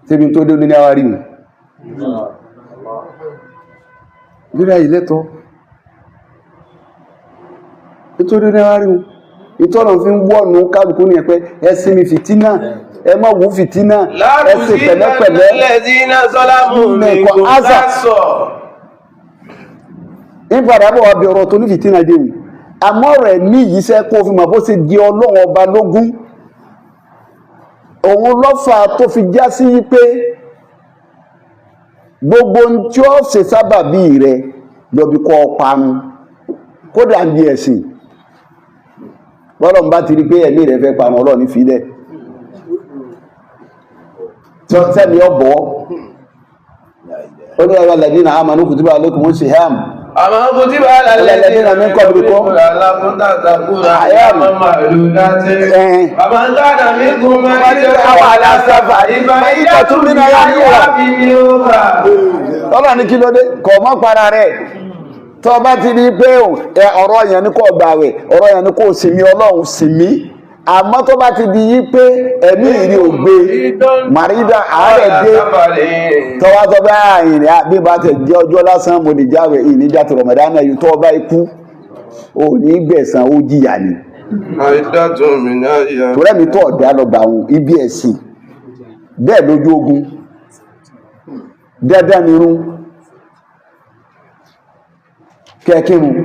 síbi tó dé ní àwárí mi lérí àyè lẹ́tọ̀ọ́ nítorí ní àwárí mi. Ìtọ́nà fi ń wọ́nu kálukú ní ẹ̀pẹ́ ẹ sinmi fìtínà, ẹ má wú fìtínà, لا ẹ ṣe تصيبن pẹ̀lẹ́pẹ̀lẹ́. الذين ظلموا منكم منكم خاصة. خاصة. Ìpadà bọ̀ wá bí ọ̀rọ̀ tó ní fìtínà dé wù, àmọ́ rẹ̀ ní yìí sẹ́ kó fi mọ̀ bó ṣe di Ọlọ́run ọba lógún. Òun lọ́fà tó fi já sí pé gbogbo ohun tí ó ṣe sábàbí rẹ̀ lọ́bi kọ́ ọ parun, kódà ń bí ẹ̀sìn. Bọ́lọ̀ ń bá ti rí pé ẹ̀mí rẹ̀ fẹ́ parun, Ọlọ́run ní filẹ̀ sẹ́mi ọ̀bọ̀. Ó ní ẹ̀rọ lẹ́dínà àmàlù kùtùbà alaykumu siham. أما كتب على الذين من قبلكم لعلكم تتقون أياما أياما معدودات. إيه. فمن كان منكم مريضا أو على سفر فعدة من أيام أخرى. أخرى. Ọlọ́run ní kí ló dé kọ̀ mọ́ para rẹ̀ tó bá ti rí pé ẹ ọ̀rọ̀ yẹn ní kò gbààwẹ̀, ọ̀rọ̀ yẹn ní kò sinmi, Ọlọ́run sinmi. Àmọ́ tó bá ti di yí pé ẹ̀mí ìrì ògbé màrídà àárẹ̀ dé, tọ́wá tó bá ìrìn bí bá tẹ̀ jẹ́ ọjọ́ lásán mo lè jáwé ìní jàtò Ramadan yìí, tó bá ikú ò ní gbẹ̀san, ó jìyà ni. Torí ẹ̀mí tó ọ̀dá lọ gbà wọn ibi ẹ̀sìn bẹ́ẹ̀ lójú ogun dandan nírun kẹkírun.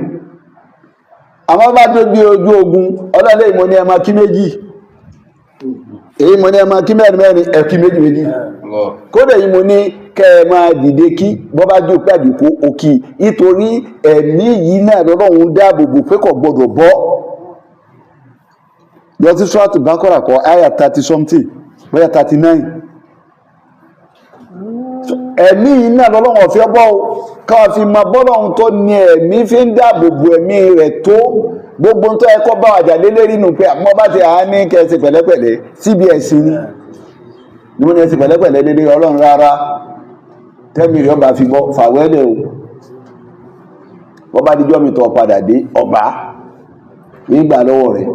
Àmọ́ bá tó gbé ojú ogun, ọlọ́lẹ́ ìmọ̀ ní ẹmà kí méjì, èyí mọ̀ ní ẹmà kí mẹ́rin mẹ́rin, ẹ̀kí méjì méjì. Kódà yìí mo ní kẹ́ ẹ máa dìde kí bọ́ bá jó pé àjòkó òkì, nítorí ẹ̀mí yìí náà lọ́lọ́run dáàbòbò pé kò gbọdọ̀ bọ́ lọ sí Suratu Baqara kọ́ àyà 30 something, bóyá 39. Ẹ̀mí yìí náà lọ́lọ́run ọ̀fẹ́ bọ́ o, káwọn fi máa bọ́lọ́run tó ní ẹ̀mí fi ń dáàbòbò ẹ̀mí rẹ̀ tó gbogbo tó ẹ̀kọ́ bá wàjà lélẹ́rìí nù pé àmọ́ bá ti à ní kẹsì pẹ̀lẹ́pẹ̀lẹ́ CBS ni ní wọ́n ní ẹsẹ̀ pẹ̀lẹ́pẹ̀lẹ́ lédè. Ọlọ́run rárá, tẹ́mi rẹ̀ ọba fi bọ́ fàwẹ́lẹ̀ o, bọ́ bá díjọ́ mi tó padà dé ọba nígbà lọ́wọ́ rẹ̀.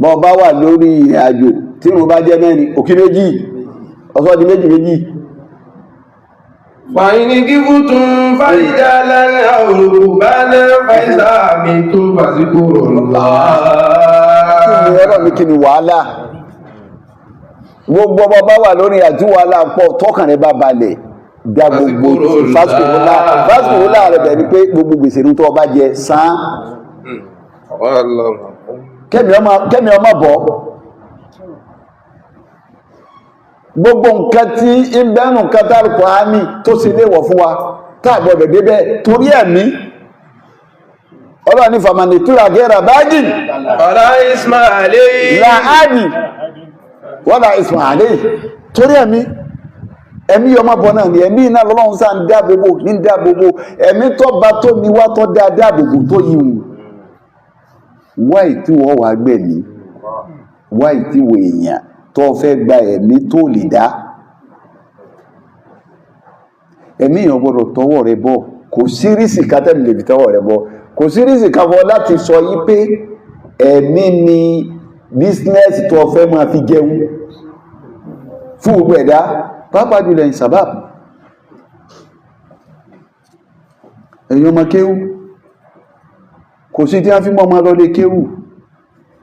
Bọ́ bá wà lórí ìrìn àjò tí mo bá jẹ́ mẹ́rin, òkí méjì, ọ̀sọ́ di méjì méjì. فإن خفتم فرجالا أو ركبانا فإذا أمنتم فاذكروا الله. Kí ni ọlọ́run ní kí ni wàhálà? Gbogbo ọba bá wà lórí àti wàhálà pọ̀, tọkàn rẹ̀ bá balẹ̀ dá gbogbo fásitì rẹ̀ bẹ̀ ni pé gbogbo gbèsè ní tó ọba jẹ san, kẹ́mi ọmọ bọ̀. Gbogbo nǹkan tí ìbẹ́nu nǹkan tá Al-Kùránì tó ṣe léèwọ̀ fún wa tá a gbọ́dọ̀ débẹ̀ torí ẹ̀mí. Ọlọ́run ní fàmàlì túra gẹ́rà bájì فلا إثم عليه. láàádì wọ́n ìsìn àlè torí ẹ̀mí, ẹ̀mí ọmọ bọ̀ náà ni ẹ̀mí iná lọ́lọ́run sáà ń dáàbòbò ní dáàbòbò ẹ̀mí tó bá tó ní wá tó dá dáàbòbò tó yìí wù. Wáì tí wọ́n wà gbẹ̀mí, wáì tí wọ́n èèyàn tó fẹ́ gba ẹ̀mí tó lè dá ẹ̀mí èèyàn gbọ́dọ̀ tọwọ́ rẹ bọ̀. Kò sí rísì ká tẹ́lẹ̀ lè fi tọwọ́ rẹ bọ̀, kò sí rísì ká fọ́ láti sọ yí pé ẹ̀mí ni bísínẹ́sì tó fẹ́ máa fi jẹun fún gbogbo ẹ̀dá, pàápàá jùlọ ẹ̀yin sábàb, ẹ̀yin ọmọ kéwú. Kò sí tí wọ́n fi mọ́ ọmọ lọ lé kéwú,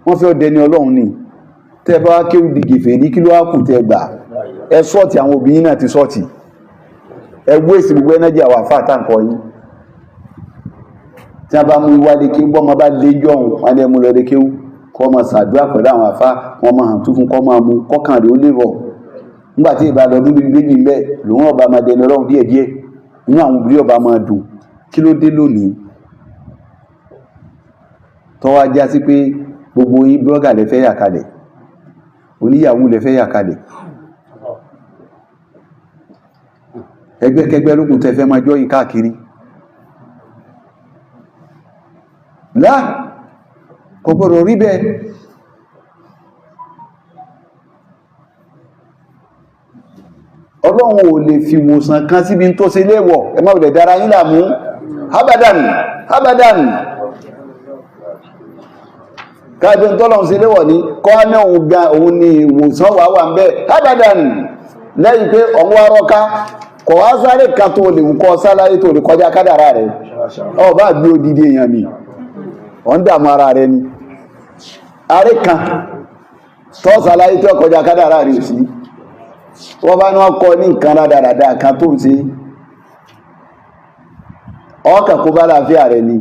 wọ́n fẹ́ ọdẹ ní Ọlọ́run ni. Tẹ́ bá wá kéwú di gèfè ní kí ló wá kù tẹ́ gbà? Ẹ sọ́ọ̀tì àwọn obìnrin náà ti sọ́ọ̀tì, ẹ wéèsì gbogbo ẹnẹ́jì àwọn àfáà táǹkọ yín. Tí wọ́n bá mú ìwádìí kéwú, bọ́mọ bá lé jọ̀hún wọn ni ẹ mú lọ lé kéwú, kọ́ máa ṣàdúrà pẹ̀lú àwọn àfáà, wọ́n máa hàn tún fún, kọ́ máa mú kọ́kàn rẹ̀ ó lè rọ̀. Nígbà tí ìbá lọ́dún bíi méjì ń bẹ lòun ọba máa dẹni Ọlọ́run díẹ̀díẹ̀, inú àwọn obìnrin ọba máa dùn. Kí ló dé lónìí? Tó wá já sí pé gbogbo yín blọ́gà lẹ fẹ́ yà kalẹ̀, oníyàwó lẹ fẹ́ yà kalẹ̀, ẹgbẹ́kẹgbẹ́ lókùn tẹ fẹ́ máa jọyìn káàkiri. Láà, kò gbọdọ̀ rí bẹ́ẹ̀. Ọlọ́run ò lè fi wòsàn kan síbi tó ṣe léèwọ̀. Ẹ má wulẹ̀ dára yín láàmú. Abadan, abadan. Káàdé tọ́lọ́run ṣe léèwọ̀ ní kọ́ ní òun gan òun ni ìwòsàn wà wà ń bẹ́ẹ̀. Abadan. Lẹ́yìn pé ọ̀hún wá rọ́ká, kọ̀ wá sáré kan tó lè kọ́ sáláyé tó lè kọjá kádàrá rẹ̀. Ọ bá gbé odidi èèyàn mi, ọ̀ ń dààmú ara rẹ̀ ni. Aré kan tọ́ sáláyé tó kọjá kádàrá rẹ̀ sí. Wọ́n bá ní wọ́n kọ́ ní nǹkan rádaràda kan tó ń ṣe, ọkàn kó bá láàfíà rẹ̀ ni,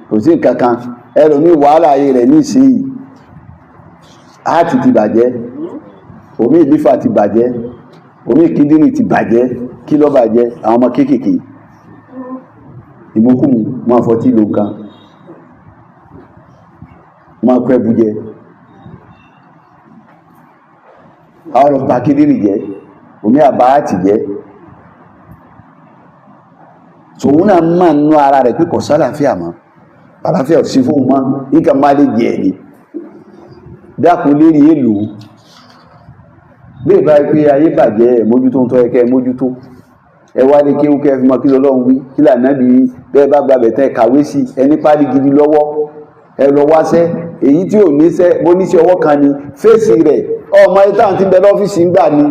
kò sí nǹkan kan. Ẹlòmí wàhálà ayé rẹ̀ ní ìsinyìí, áàtì ti bàjẹ́, omi ìlífà ti bàjẹ́, omi kíndìnrín ti bàjẹ́. Kí ló bàjẹ́? Àwọn ọmọ kéékèèké ìmúkùmù máa fọtí ló nǹkan, máa kọ́ ẹbú jẹ, àwọn ọ̀pá kíndìnrín jẹ, omi àbá àti jẹ́. Tòun náà máa nú ara rẹ̀ pé kò sálàáfíà mọ́, àlàáfíà ò sí fóun mọ́, nǹkan máa lè jẹ ẹ̀ní dákun lérí èlò bí ìbá pé ayé bàjẹ́. Ẹ̀ mójútó ń tọ́ ẹkẹ́ mójútó, ẹ wá ní kéwú kẹ́ fi mọ kí lọ́lọ́run wí, kí lànàbí wí. Bẹ́ẹ̀ bá gba bẹ̀tẹ̀ kàwé sí ẹni pálí gidi lọ́wọ́, ẹ lọ wáṣẹ́. Èyí tí ò níṣẹ́ bó níṣẹ́ ọwọ́ kan ni fèsì rẹ̀. Ọmọ ẹ táwọn ti bẹ lọ́fíìsì ń gbà ni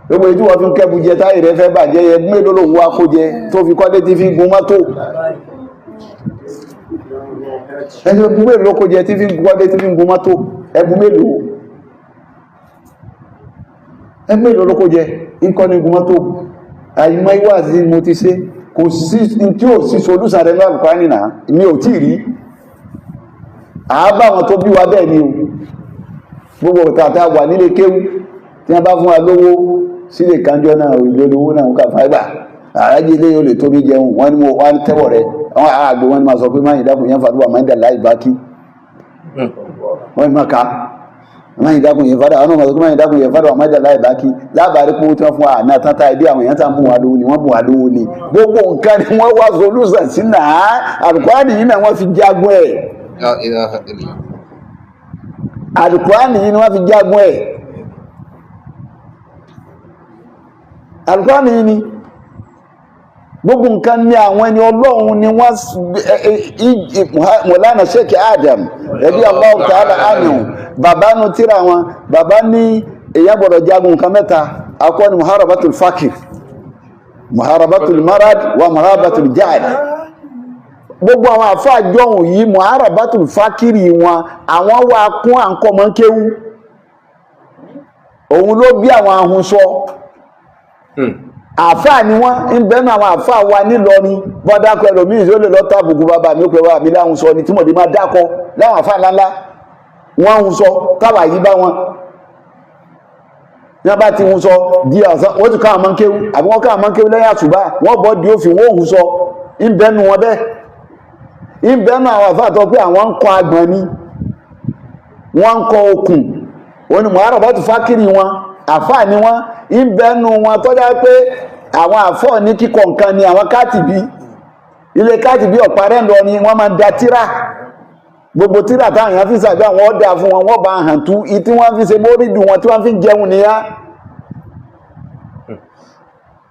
gbogbo èyí tí wọ́n fi ń kẹ́bu jẹ táyì rẹ̀ fẹ́ bàjẹ́ yẹ. Mélòó lòun wá kó jẹ tó fi kọ́lé tí fi gun mọ́tò? Ẹni ẹbu mélòó ló kó jẹ tí fi kọ́lé tí fi gun mọ́tò? Ẹbu mélòó, ẹbu mélòó ló kó jẹ ńkọ́ ní gun mọ́tò? Àìmọ̀ ìwà sí mo ti ṣe, kò sí tí ò sí solúsàn rẹ̀ ní Al-Qur'ani náà, mi ò tí ì rí àábà wọn tó bí wa bẹ́ẹ̀ ni o. Gbogbo tàtà wà nílé kéwú tí wọ́n bá fún wa lówó sílé kanjọ́ náà, ìlú olówó náà ń kà fáìbà àrájì ilé yóò lè tóbi jẹun. Wọ́n ní mo wá tẹ́wọ̀ rẹ̀, àwọn àgbò wọn ni máa sọ pé máa ìdákùn yẹn fàdúrà máa ń dà láì bá kí wọ́n ní máa ka máa ìdákùn yẹn fàdúrà, àwọn náà máa sọ pé máa ìdákùn yẹn fàdúrà máa ń dà láì bá kí lábàárí pé owó tí wọ́n fún wa àná tán tá ibi àwọn èèyàn tá ń bùn wá lówó ni, wọ́n bùn wá lówó ni. Gbogbo nǹkan ni wọ́n wá solúsàn sí náà. Àlùkùránì yìí náà wọ́n fi jagun ẹ̀. La ilaha illallah. Àlùkùránì yìí ni wọ́n fi jagun ẹ̀. Àlùkùránì yìí ni gbogbo nǹkan ní àwọn ẹni Ọlọ́run ni wọ́n Mọ̀lánà Sheikh Adam ẹbí Allahu ta'ala anhu, bàbá nu tíra wọn, bàbá ní èyàn gbọ́dọ̀ jagun nǹkan mẹ́ta. Akọ́ ni muharabatul fakir, muharabatul marad wa muharabatul jahl. Gbogbo àwọn àfáà jọ̀hún yìí, muharabatul fakiri wọn, àwọn wà kún à ń kọ́ mọ́ kéwú, òun ló bí àwọn ahun sọ. Àfáà ni wọ́n ń bẹ́nu àwọn àfáà wa nílọrin. Bọ́n dákọ̀ ẹlòmíì tí ó lè lọ tàbùkù bàbá mi, ó pè bàbá mi láhùn sọ ni tí mọ̀dé máa dákọ̀ láwọn àfáà ńláńlá wọ́n ń sọ táwà yìí bá wọn ní wọ́n bá ti ń sọ di ọ̀sán, wọ́n ti káwọn mọ́ńkéwú àbí wọ́n káwọn mọ́ńkéwú lẹ́yìn àṣùbà, wọ́n bọ́ di òfin, wọ́n òhun sọ ń bẹ́nu wọn bẹ́ẹ̀. Ń bẹ́nu àwọn àfáà tó pé àwọn ń kọ agbọ̀n ni, wọ́n ń kọ okùn, òun ni muharram bá ti fákìrì wọn, àfáà ni wọ́n. Ń bẹ́nu wọn tọ́já pé àwọn àfọ́ ní kíkọ nǹkan ni àwọn kátìbí, ilé kátìbí ọ̀parẹ́ lọ ni wọ́n máa ń da tíra. Gbogbo tíra táwọn èèyàn fi ń ṣàdúrà, wọ́n dà fún wọn, wọ́n bá hàn tú i tí wọ́n fi ṣe mórídù wọn tí wọ́n fi ń jẹun nìyá.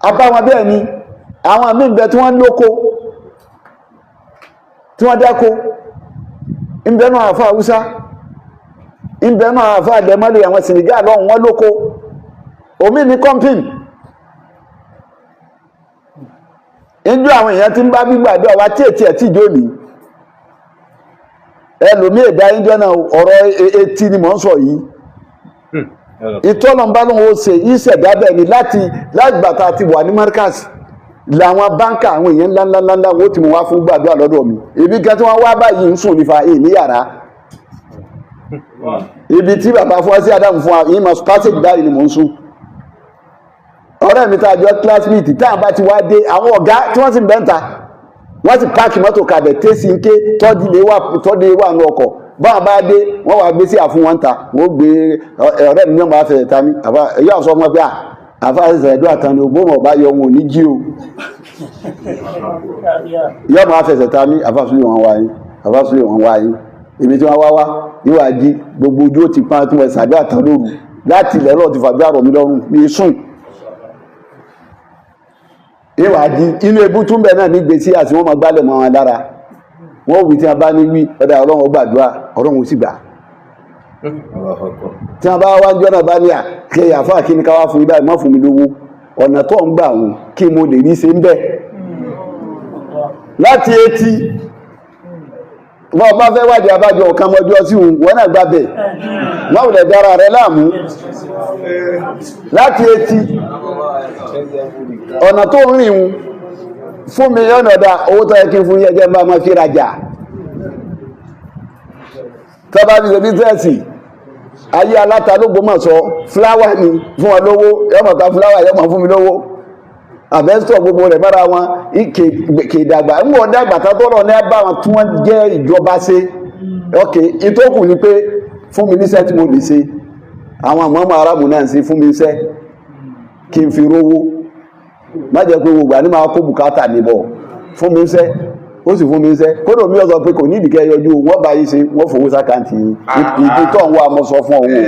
Abá wọn bẹ́ẹ̀ ni àwọn míì bẹ tí wọ́n lóko tí wọ́n dáko. Ń bẹ́nu àwọn àfọ́ Haúsá, ń bẹ́nu àwọn àfọ́ àdẹ́mọ́lẹ̀, àwọn Senegal lọ́hùn wọ́n lóko, omi ní kọ́mpìn. Inú àwọn èèyàn tí ń bá gbígbàdúrà wa tí ètí ẹ̀ tí ìjó ní ẹlòmí èdè ayéjọ́ náà, ọ̀rọ̀ etí ni mò ń sọ yìí. Ìtọ́lọ̀mbá lóun ó ṣe ìṣẹ̀dá bẹ́ẹ̀ ni láti lágbàtà ti wà ní Markaz làwọn báńkà àwọn èèyàn ńláńláńlá wọ́n ti mú wá fún gbàdúrà lọ́dọ̀ mi. Ibi kan tí wọ́n wá báyìí ń sùn nífa èyí ní yàrá ibi tí bàbá fún wa sí Adam fún wa yìí mọ̀ passage báyìí ni mò ń sùn. Ọ̀rẹ́ mi tá a jọ classmate tá a bá ti wá dé, àwọn ọ̀gá tí wọ́n sì ń bẹ́ńta Wọ́n ti páàkì mọ́tò kalẹ̀ tẹ́sí ń ké tọ́dí wà ní ọkọ̀. Báwọn bá dé, wọ́n wá gbé sí àfún wọn ta, wọ́n gbé ọ̀rẹ́ mi náà máa fẹ̀rẹ̀ ta mí. Àfa yóò sọ fún wọn pé àfa ṣẹ̀ṣẹ̀ ẹ̀dọ́ àtàn ni ògbómọ̀ ọba yọ wọn ò ní jí o. Yóò máa fẹsẹ̀ ta mí, àfa sílẹ̀ wọn wá yín, àfa sílẹ̀ wọn wá yín. Èmi tí wọ́n wá wá yóò wá jí gbogbo ojú ó ti pa tí wọ́n ṣàdó àtàn lóru láti ilẹ̀ lọ́ọ̀ ti fàbí àrọ̀ mi lọ́rùn mi sùn. Yóò wá jí inú ebú túnbẹ̀ náà ní gbèsè àti wọ́n máa gbálẹ̀ mọ́ wọn lára. Wọ́n wí tí wọ́n bá ní wí ọ̀dà Ọlọ́run ó gbàdúrà, Ọlọ́run ó sì gbà. Tí wọ́n bá wá jọ́nà bá ní à kí àfáà kí ni ká wá fún ibà má fún mi lówó, ọ̀nà tó ń gbà wọn kí mo lè rí ṣe ń bẹ̀ láti etí. Wọ́n bá fẹ́ wádìí abájọ ọ̀kan mọ́jọ́ sí òun, wọ́n náà gbàbẹ̀ wọ́n wùlẹ̀ dára rẹ láàmú láti etí ọ̀nà tó ń rìn un fún mi yọ́nà ọ̀dà owó tó yẹ kí n fún yẹ́jẹ́ bá máa fi rajà tó bá fi ṣe bísẹ́ẹ̀sì ayé aláta l'Ógbómọ̀ṣọ́ fúláwà ni fún wọn lówó, yọmọ ta fúláwà, yọmọ fún mi lówó àbẹ́sọ̀ gbogbo rẹ̀ mọ́ra wọn kè dàgbà ń wọ́n dàgbà tá tọ́lọ̀ ní bá wọn tí wọ́n jẹ́ ìjọba ṣe. Ok, ìtókù ni pé fún mi níṣẹ́ tí mo lè ṣe, àwọn àmọ́mọ́ arábù náà ń ṣe, fún mi níṣẹ́ kí n fi rówó, má jẹ́ pé gbogbo àní máa kó bùkátà níbọ̀, fún mi níṣẹ́. Ó sì fún mi níṣẹ́, kódò mi ò sọ pé kò ní ìdíkẹ́ yọjú, wọ́n bá yín ṣe, wọ́n fowó sákàǹtì yín. Ìdí tó ń wá mo sọ fún òun.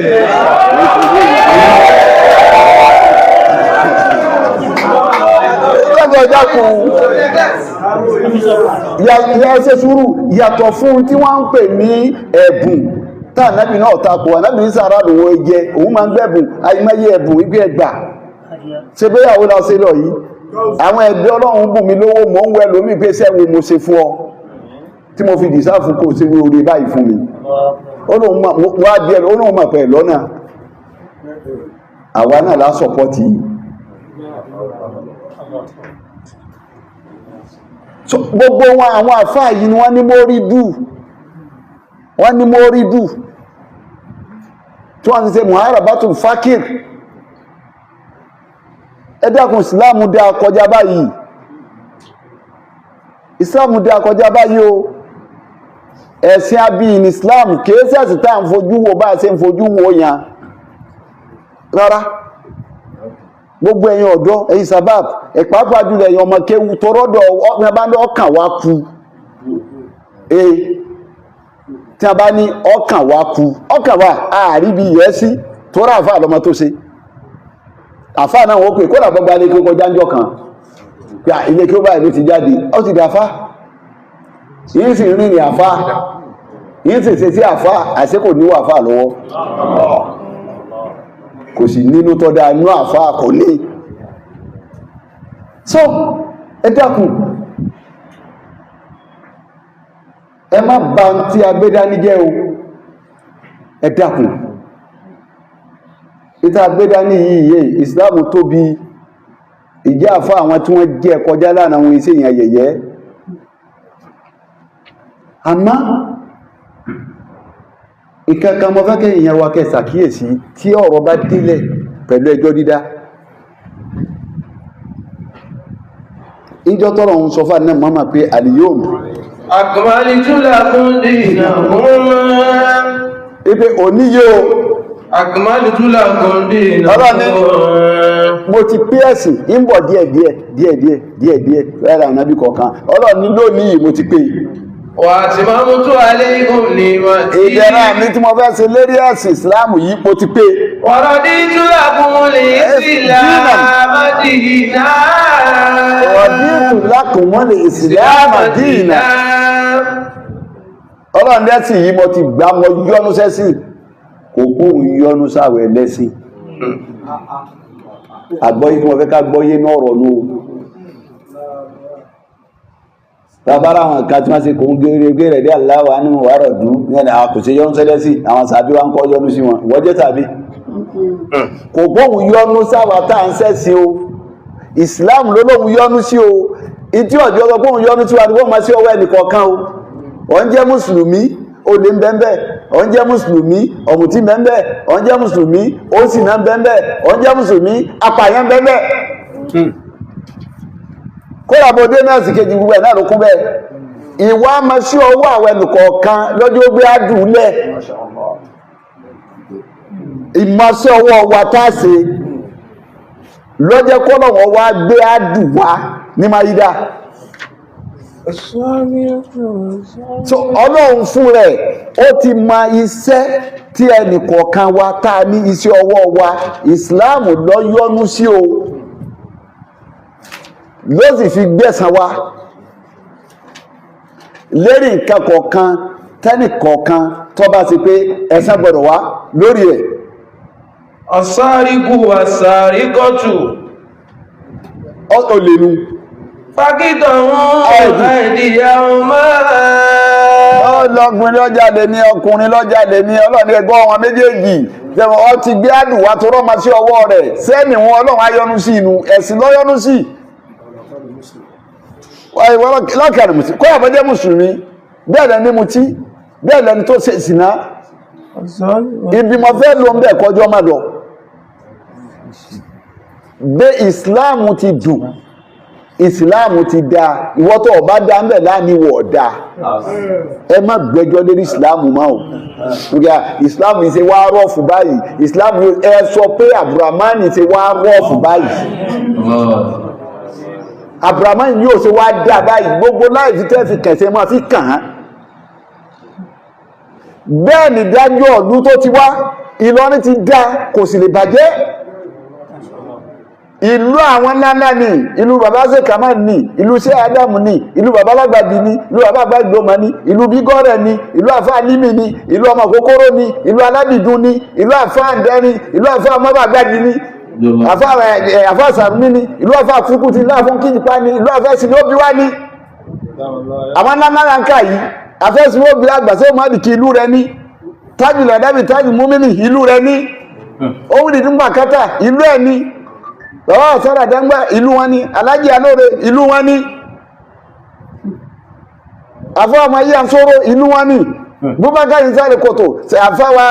Lọ́jọ́ jákun ya ṣe sùúrù, yàtọ̀ fún tí wọ́n ń pè ní ẹ̀bùn tá ànábì náà takò. Ànábì ní sàrà lòun jẹ, òun máa ń gbẹ̀bùn, àìmọye ẹ̀bùn ibi ẹgbà ṣe bóyáwó la ṣe lọ yìí. Àwọn ẹ̀dẹ́ Ọlọ́run bùn mí lówó, mò ń wẹ lómi pé sẹ́wọ̀n mo ṣe fún ọ tí mo fi dìsáàfù kò sí orí báyìí fún mi. Ó lóun mọ̀ pẹ̀ lọ́nà àwa náà lá sọpọ́tì yìí. So gbogbo wọn àwọn àfáà yìí ni wọ́n ní mórí dù, wọ́n ní mórí dù tí wọ́n ti ṣe muharabatul fakir. Ẹ dákun, ìsìláàmù dá kọjá báyìí, ìsìláàmù dá kọjá báyìí o. Ẹ̀sìn abíyìn islam kìí ṣẹ̀sìn tá à ń fojú wo bá a ṣe ń fojú wo yẹn rárá. Gbogbo ẹ̀yin ọ̀dọ́, ẹ̀yin sabab, ẹ̀pàápàá jùlọ ẹ̀yin ọmọ kéwu tọrọdọ̀ ọkùnrin bá ní ọkàn wá ku ee, tí a bá ní ọkàn wá ku, ọkàn wá àárí bí yẹ sí tó rà àfáà lọmọ tó ṣe àfáà náà wọ́n pè kó làbọ́ gba ilé kí ó kọjá ńjọ́ kan pé ilé kí ó báyìí ló ti jáde, ó ti dàfá yìí sì rìn ní àfáà yìí sì ṣe sí àfáà, àṣẹ kò níwò àfáà lọ́wọ́, kò sì nínú tọ́dá inú àfáà kò ní. So ẹ dákun, ẹ má bà ń tí a gbé dání jẹ́ o. Ẹ dákun, ìta gbé dání yìí yé ìsìláàmù tóbi, ìjẹ́ àfá àwọn tí wọ́n jẹ́ kọjá láàrin àwọn iṣẹ́ èèyàn yẹ̀yẹ́. Àmọ́ ìkankan mo fẹ́ kẹ́ èèyàn wa kẹ́ ṣàkíyèsí tí ọ̀rọ̀ bá délẹ̀ pẹ̀lú ẹjọ́ dídá. Ìjọ tọ́rọ ń sọ fún àná mọ́mà pé àlìyóòmù Akmaltu lakum dinakum. Ipe òní yóò Akmaltu lakum dinakum. Ọlọ́ni mo ti pé ẹ̀sìn ń bọ̀ díẹ̀díẹ̀ díẹ̀díẹ̀ díẹ̀díẹ̀ rárá ànábì kọ̀ọ̀kan. Ọlọ́ni lónìí mo ti pé. Wa atmamtu alaykum ni'mati. Ìdẹ̀ra mi tí mo fẹ́ ṣe lérí ẹ̀sìn ìsìláàmù yìí mo ti pé. Wa raditu lakumul islama dinan. Raditu lakumul islama dinan. Ọlọ́run lẹ́sìn yìí mo ti gbà, mo yọ́nú sẹ́sìn, kò kú yọ́nú sáwẹ̀ lẹ́sìn. Àgbọ́yé tí mo fẹ́ ká gbọ́yé náà rọ̀ nù. Bàbára àwọn kan tí wọ́n ṣe kò ń gẹ́rẹ́ rẹ̀ dé aláwà ní wàárọ̀ dùn ní ẹni àwọn kò ṣe yọ́nú sẹ́lẹ́sì, àwọn sàbí wa ń kọ́ yọ́nú sí wọn, ìwọ jẹ́ tàbí. Kò gbóhùn yọ́nú sáwà tá à ń sẹ́sìn o. Islam ló lóhùn yọ́nú sí o. Ìtí ọ̀jọ́ sọ gbóhùn yọ́nú sí wa ni wọ́n máa sí ọwọ́ ẹnìkọ̀ọ̀kan o. Ò ń jẹ́ mùsùlùmí, olè ń bẹ́ńbẹ́, ò ń jẹ́ mùsùlùmí, ọ̀mùtí ń bẹ́ńbẹ́, ò ń jẹ́ mùsùlùmí, ó sì náà ń bẹ́ńbẹ́, ò ń jẹ́ mùsùlùmí, apààyàn ń bẹ́ńbẹ́. Kódà bó dé nọ́ọ̀sì kejì, gbogbo ẹ̀ náà ló kún bẹ́ẹ̀. Ìwà máa sí ọwọ́ àwọn ẹnìkọ̀ọ̀kan lọ́jọ́ gbé àdúlẹ̀ ìmọ̀sí ọwọ́ wa tá a ṣe lọ́jọ́ kọ́lọ̀wọ́ wa gbé àdù wá ní Máyídá. So Ọlọ́run fún rẹ̀, ó ti mọ iṣẹ́ tí ẹnìkọ̀ọ̀kan wa tá a ní, iṣẹ́ ọwọ́ wa. Ìsìláàmù ló yọ́nú sí o, ló sì fi gbẹ̀san wa lérí nǹkan kọ̀ọ̀kan tẹ́nìkọ̀ọ̀kan tó bá ti pé ẹ̀san gbọ́dọ̀ wá lórí ẹ̀. السارق والسارقة Ó lè nu. فاقطعوا أيديهما. Ọlọ́gbìn lọ́jáde ní, ọkùnrin lọ́jáde ní, Ọlọ́run ẹgbọ́ wọn méjèèjì. Tẹ̀wọ̀n ọ ti gbé àdùwà tó rọ́mọ sí ọwọ́ rẹ̀ sẹ́ni wọn, Ọlọ́run ayọ́nú sí inú ẹ̀sìn lọ́yọ́nú sí lọ́kàrí mùsùlùmí kọ́ àbọ́jẹ́ mùsùlùmí. Bẹ́ẹ̀ lẹni mutí, bẹ́ẹ̀ lẹni tó ṣe ìsìná. Ibi mo fẹ́ lọ ń bẹ̀ kọjọ́ má lọ gbé. Ìsìláàmù ti dùn, Ìsìláàmù ti dáa. Ìwọ tó ọba dá ń bẹ̀ láàní wọ̀ dáa. Ẹ má gbẹ́jọ́ lérí Ìsìláàmù máa o. Nígbà Ìsìláàmù ṣe wá rough báyìí, Ìsìláàmù, ẹ sọ pé Abdulrahman ṣe wá rough báyìí, Abdulrahman yóò ṣe wá dá báyìí. Gbogbo láì fi tẹ́ fi kẹ̀sẹ̀ máa fi kàn án. Bẹ́ẹ̀ ni dájọ́ ọ̀lú tó ti wá. Ìlọrin ti dá, kò sì lè bàjẹ́. Ìlú àwọn ńláńlá ni ìlú bàbá sèkàmá ní, ìlú ṣé Ádámù ní, ìlú bàbá lágbàdì ní, ìlú bàbá àgbàgbọ́mọ ní, ìlú bígọ́rẹ̀ ní, ìlú àfáà límì ní, ìlú ọmọ kókóró ní, ìlú aládìdún ní, ìlú àfáà ǹdẹ́rin, ìlú àfáà mọ́bàgbàdì ní, àfáà àfáà sàrúmí ní, ìlú àfáà fúkútì, ìlú àfáà kíjìpá ní, ìlú àfáà sinóbiwá ní. Àwọn ńláńlá ń kà yìí, àfáà sinóbi àgbà sí ọmọdé, ìlú rẹ ní tájù lẹ́dẹ́bì, tájù múmínì, ìlú rẹ ní ohun ìdúngbà kátà, ìlú ẹ̀ ní bàbá ọ̀sọ́rọ̀ àdáńgbà, ìlú wọn ní alájí alóore, ìlú wọn ní àfọ́ ọmọ yíya sóró, ìlú wọn ní Bubakar sáré kòtò, àfáwà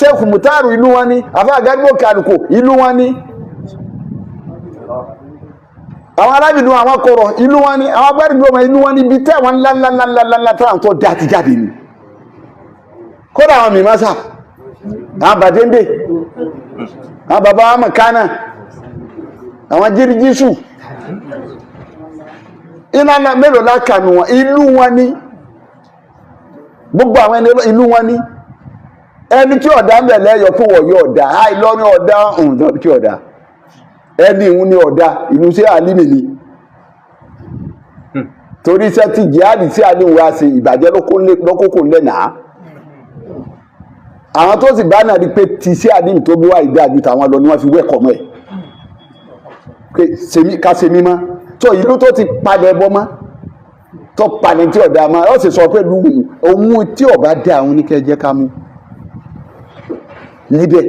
sẹ́kù mutaru, ìlú wọn ní àfọ́ àgágbó kàlùkò, ìlú wọn ní àwọn alábìdún, àwọn kọ̀rọ̀, ìlú wọn ní àwọn agbárígbòmọ̀, ìlú wọn ní ibi tẹ́ àwọn ńláńláńláńlá táwọn tó dá ti jáde ní. Kódà àwọn mìímásà, àwọn bàdéńdè, àwọn bàbá wa mọ̀kánà, àwọn jírígísù iná mélòó lákànú wọn, ìlú wọn ní gbogbo àwọn ẹni, ìlú wọn ní. Ẹni tí ọ̀dá ń bẹ̀ lẹ́yọ̀ fún wọ̀ yóò ọ̀dá Ìlọrin ọ̀dá ọ̀hún tí ọ̀dá ẹni ìhun ní ọ̀dá ìlú sí àlímì ni. Torí iṣẹ́ tí jihadi sí àlímì wá sí ìbàjẹ́ lọ́kókò ńlẹ̀ náà. Àwọn tó sì bá náà rí pé ti sí àlímì tó bí wá ìdá ju tàwọn lọ ni wọ́n fi wẹ́kọ̀ mọ́ ẹ̀ ká ṣe mímọ́ tó ìlú tó ti padà ẹbọ mọ́, tó palẹ̀ tí ọ̀dà mọ́. Ó sì sọ pé lùwù òun tí ọba dá àwọn oníkẹ́jẹ́ ká mú níbẹ̀.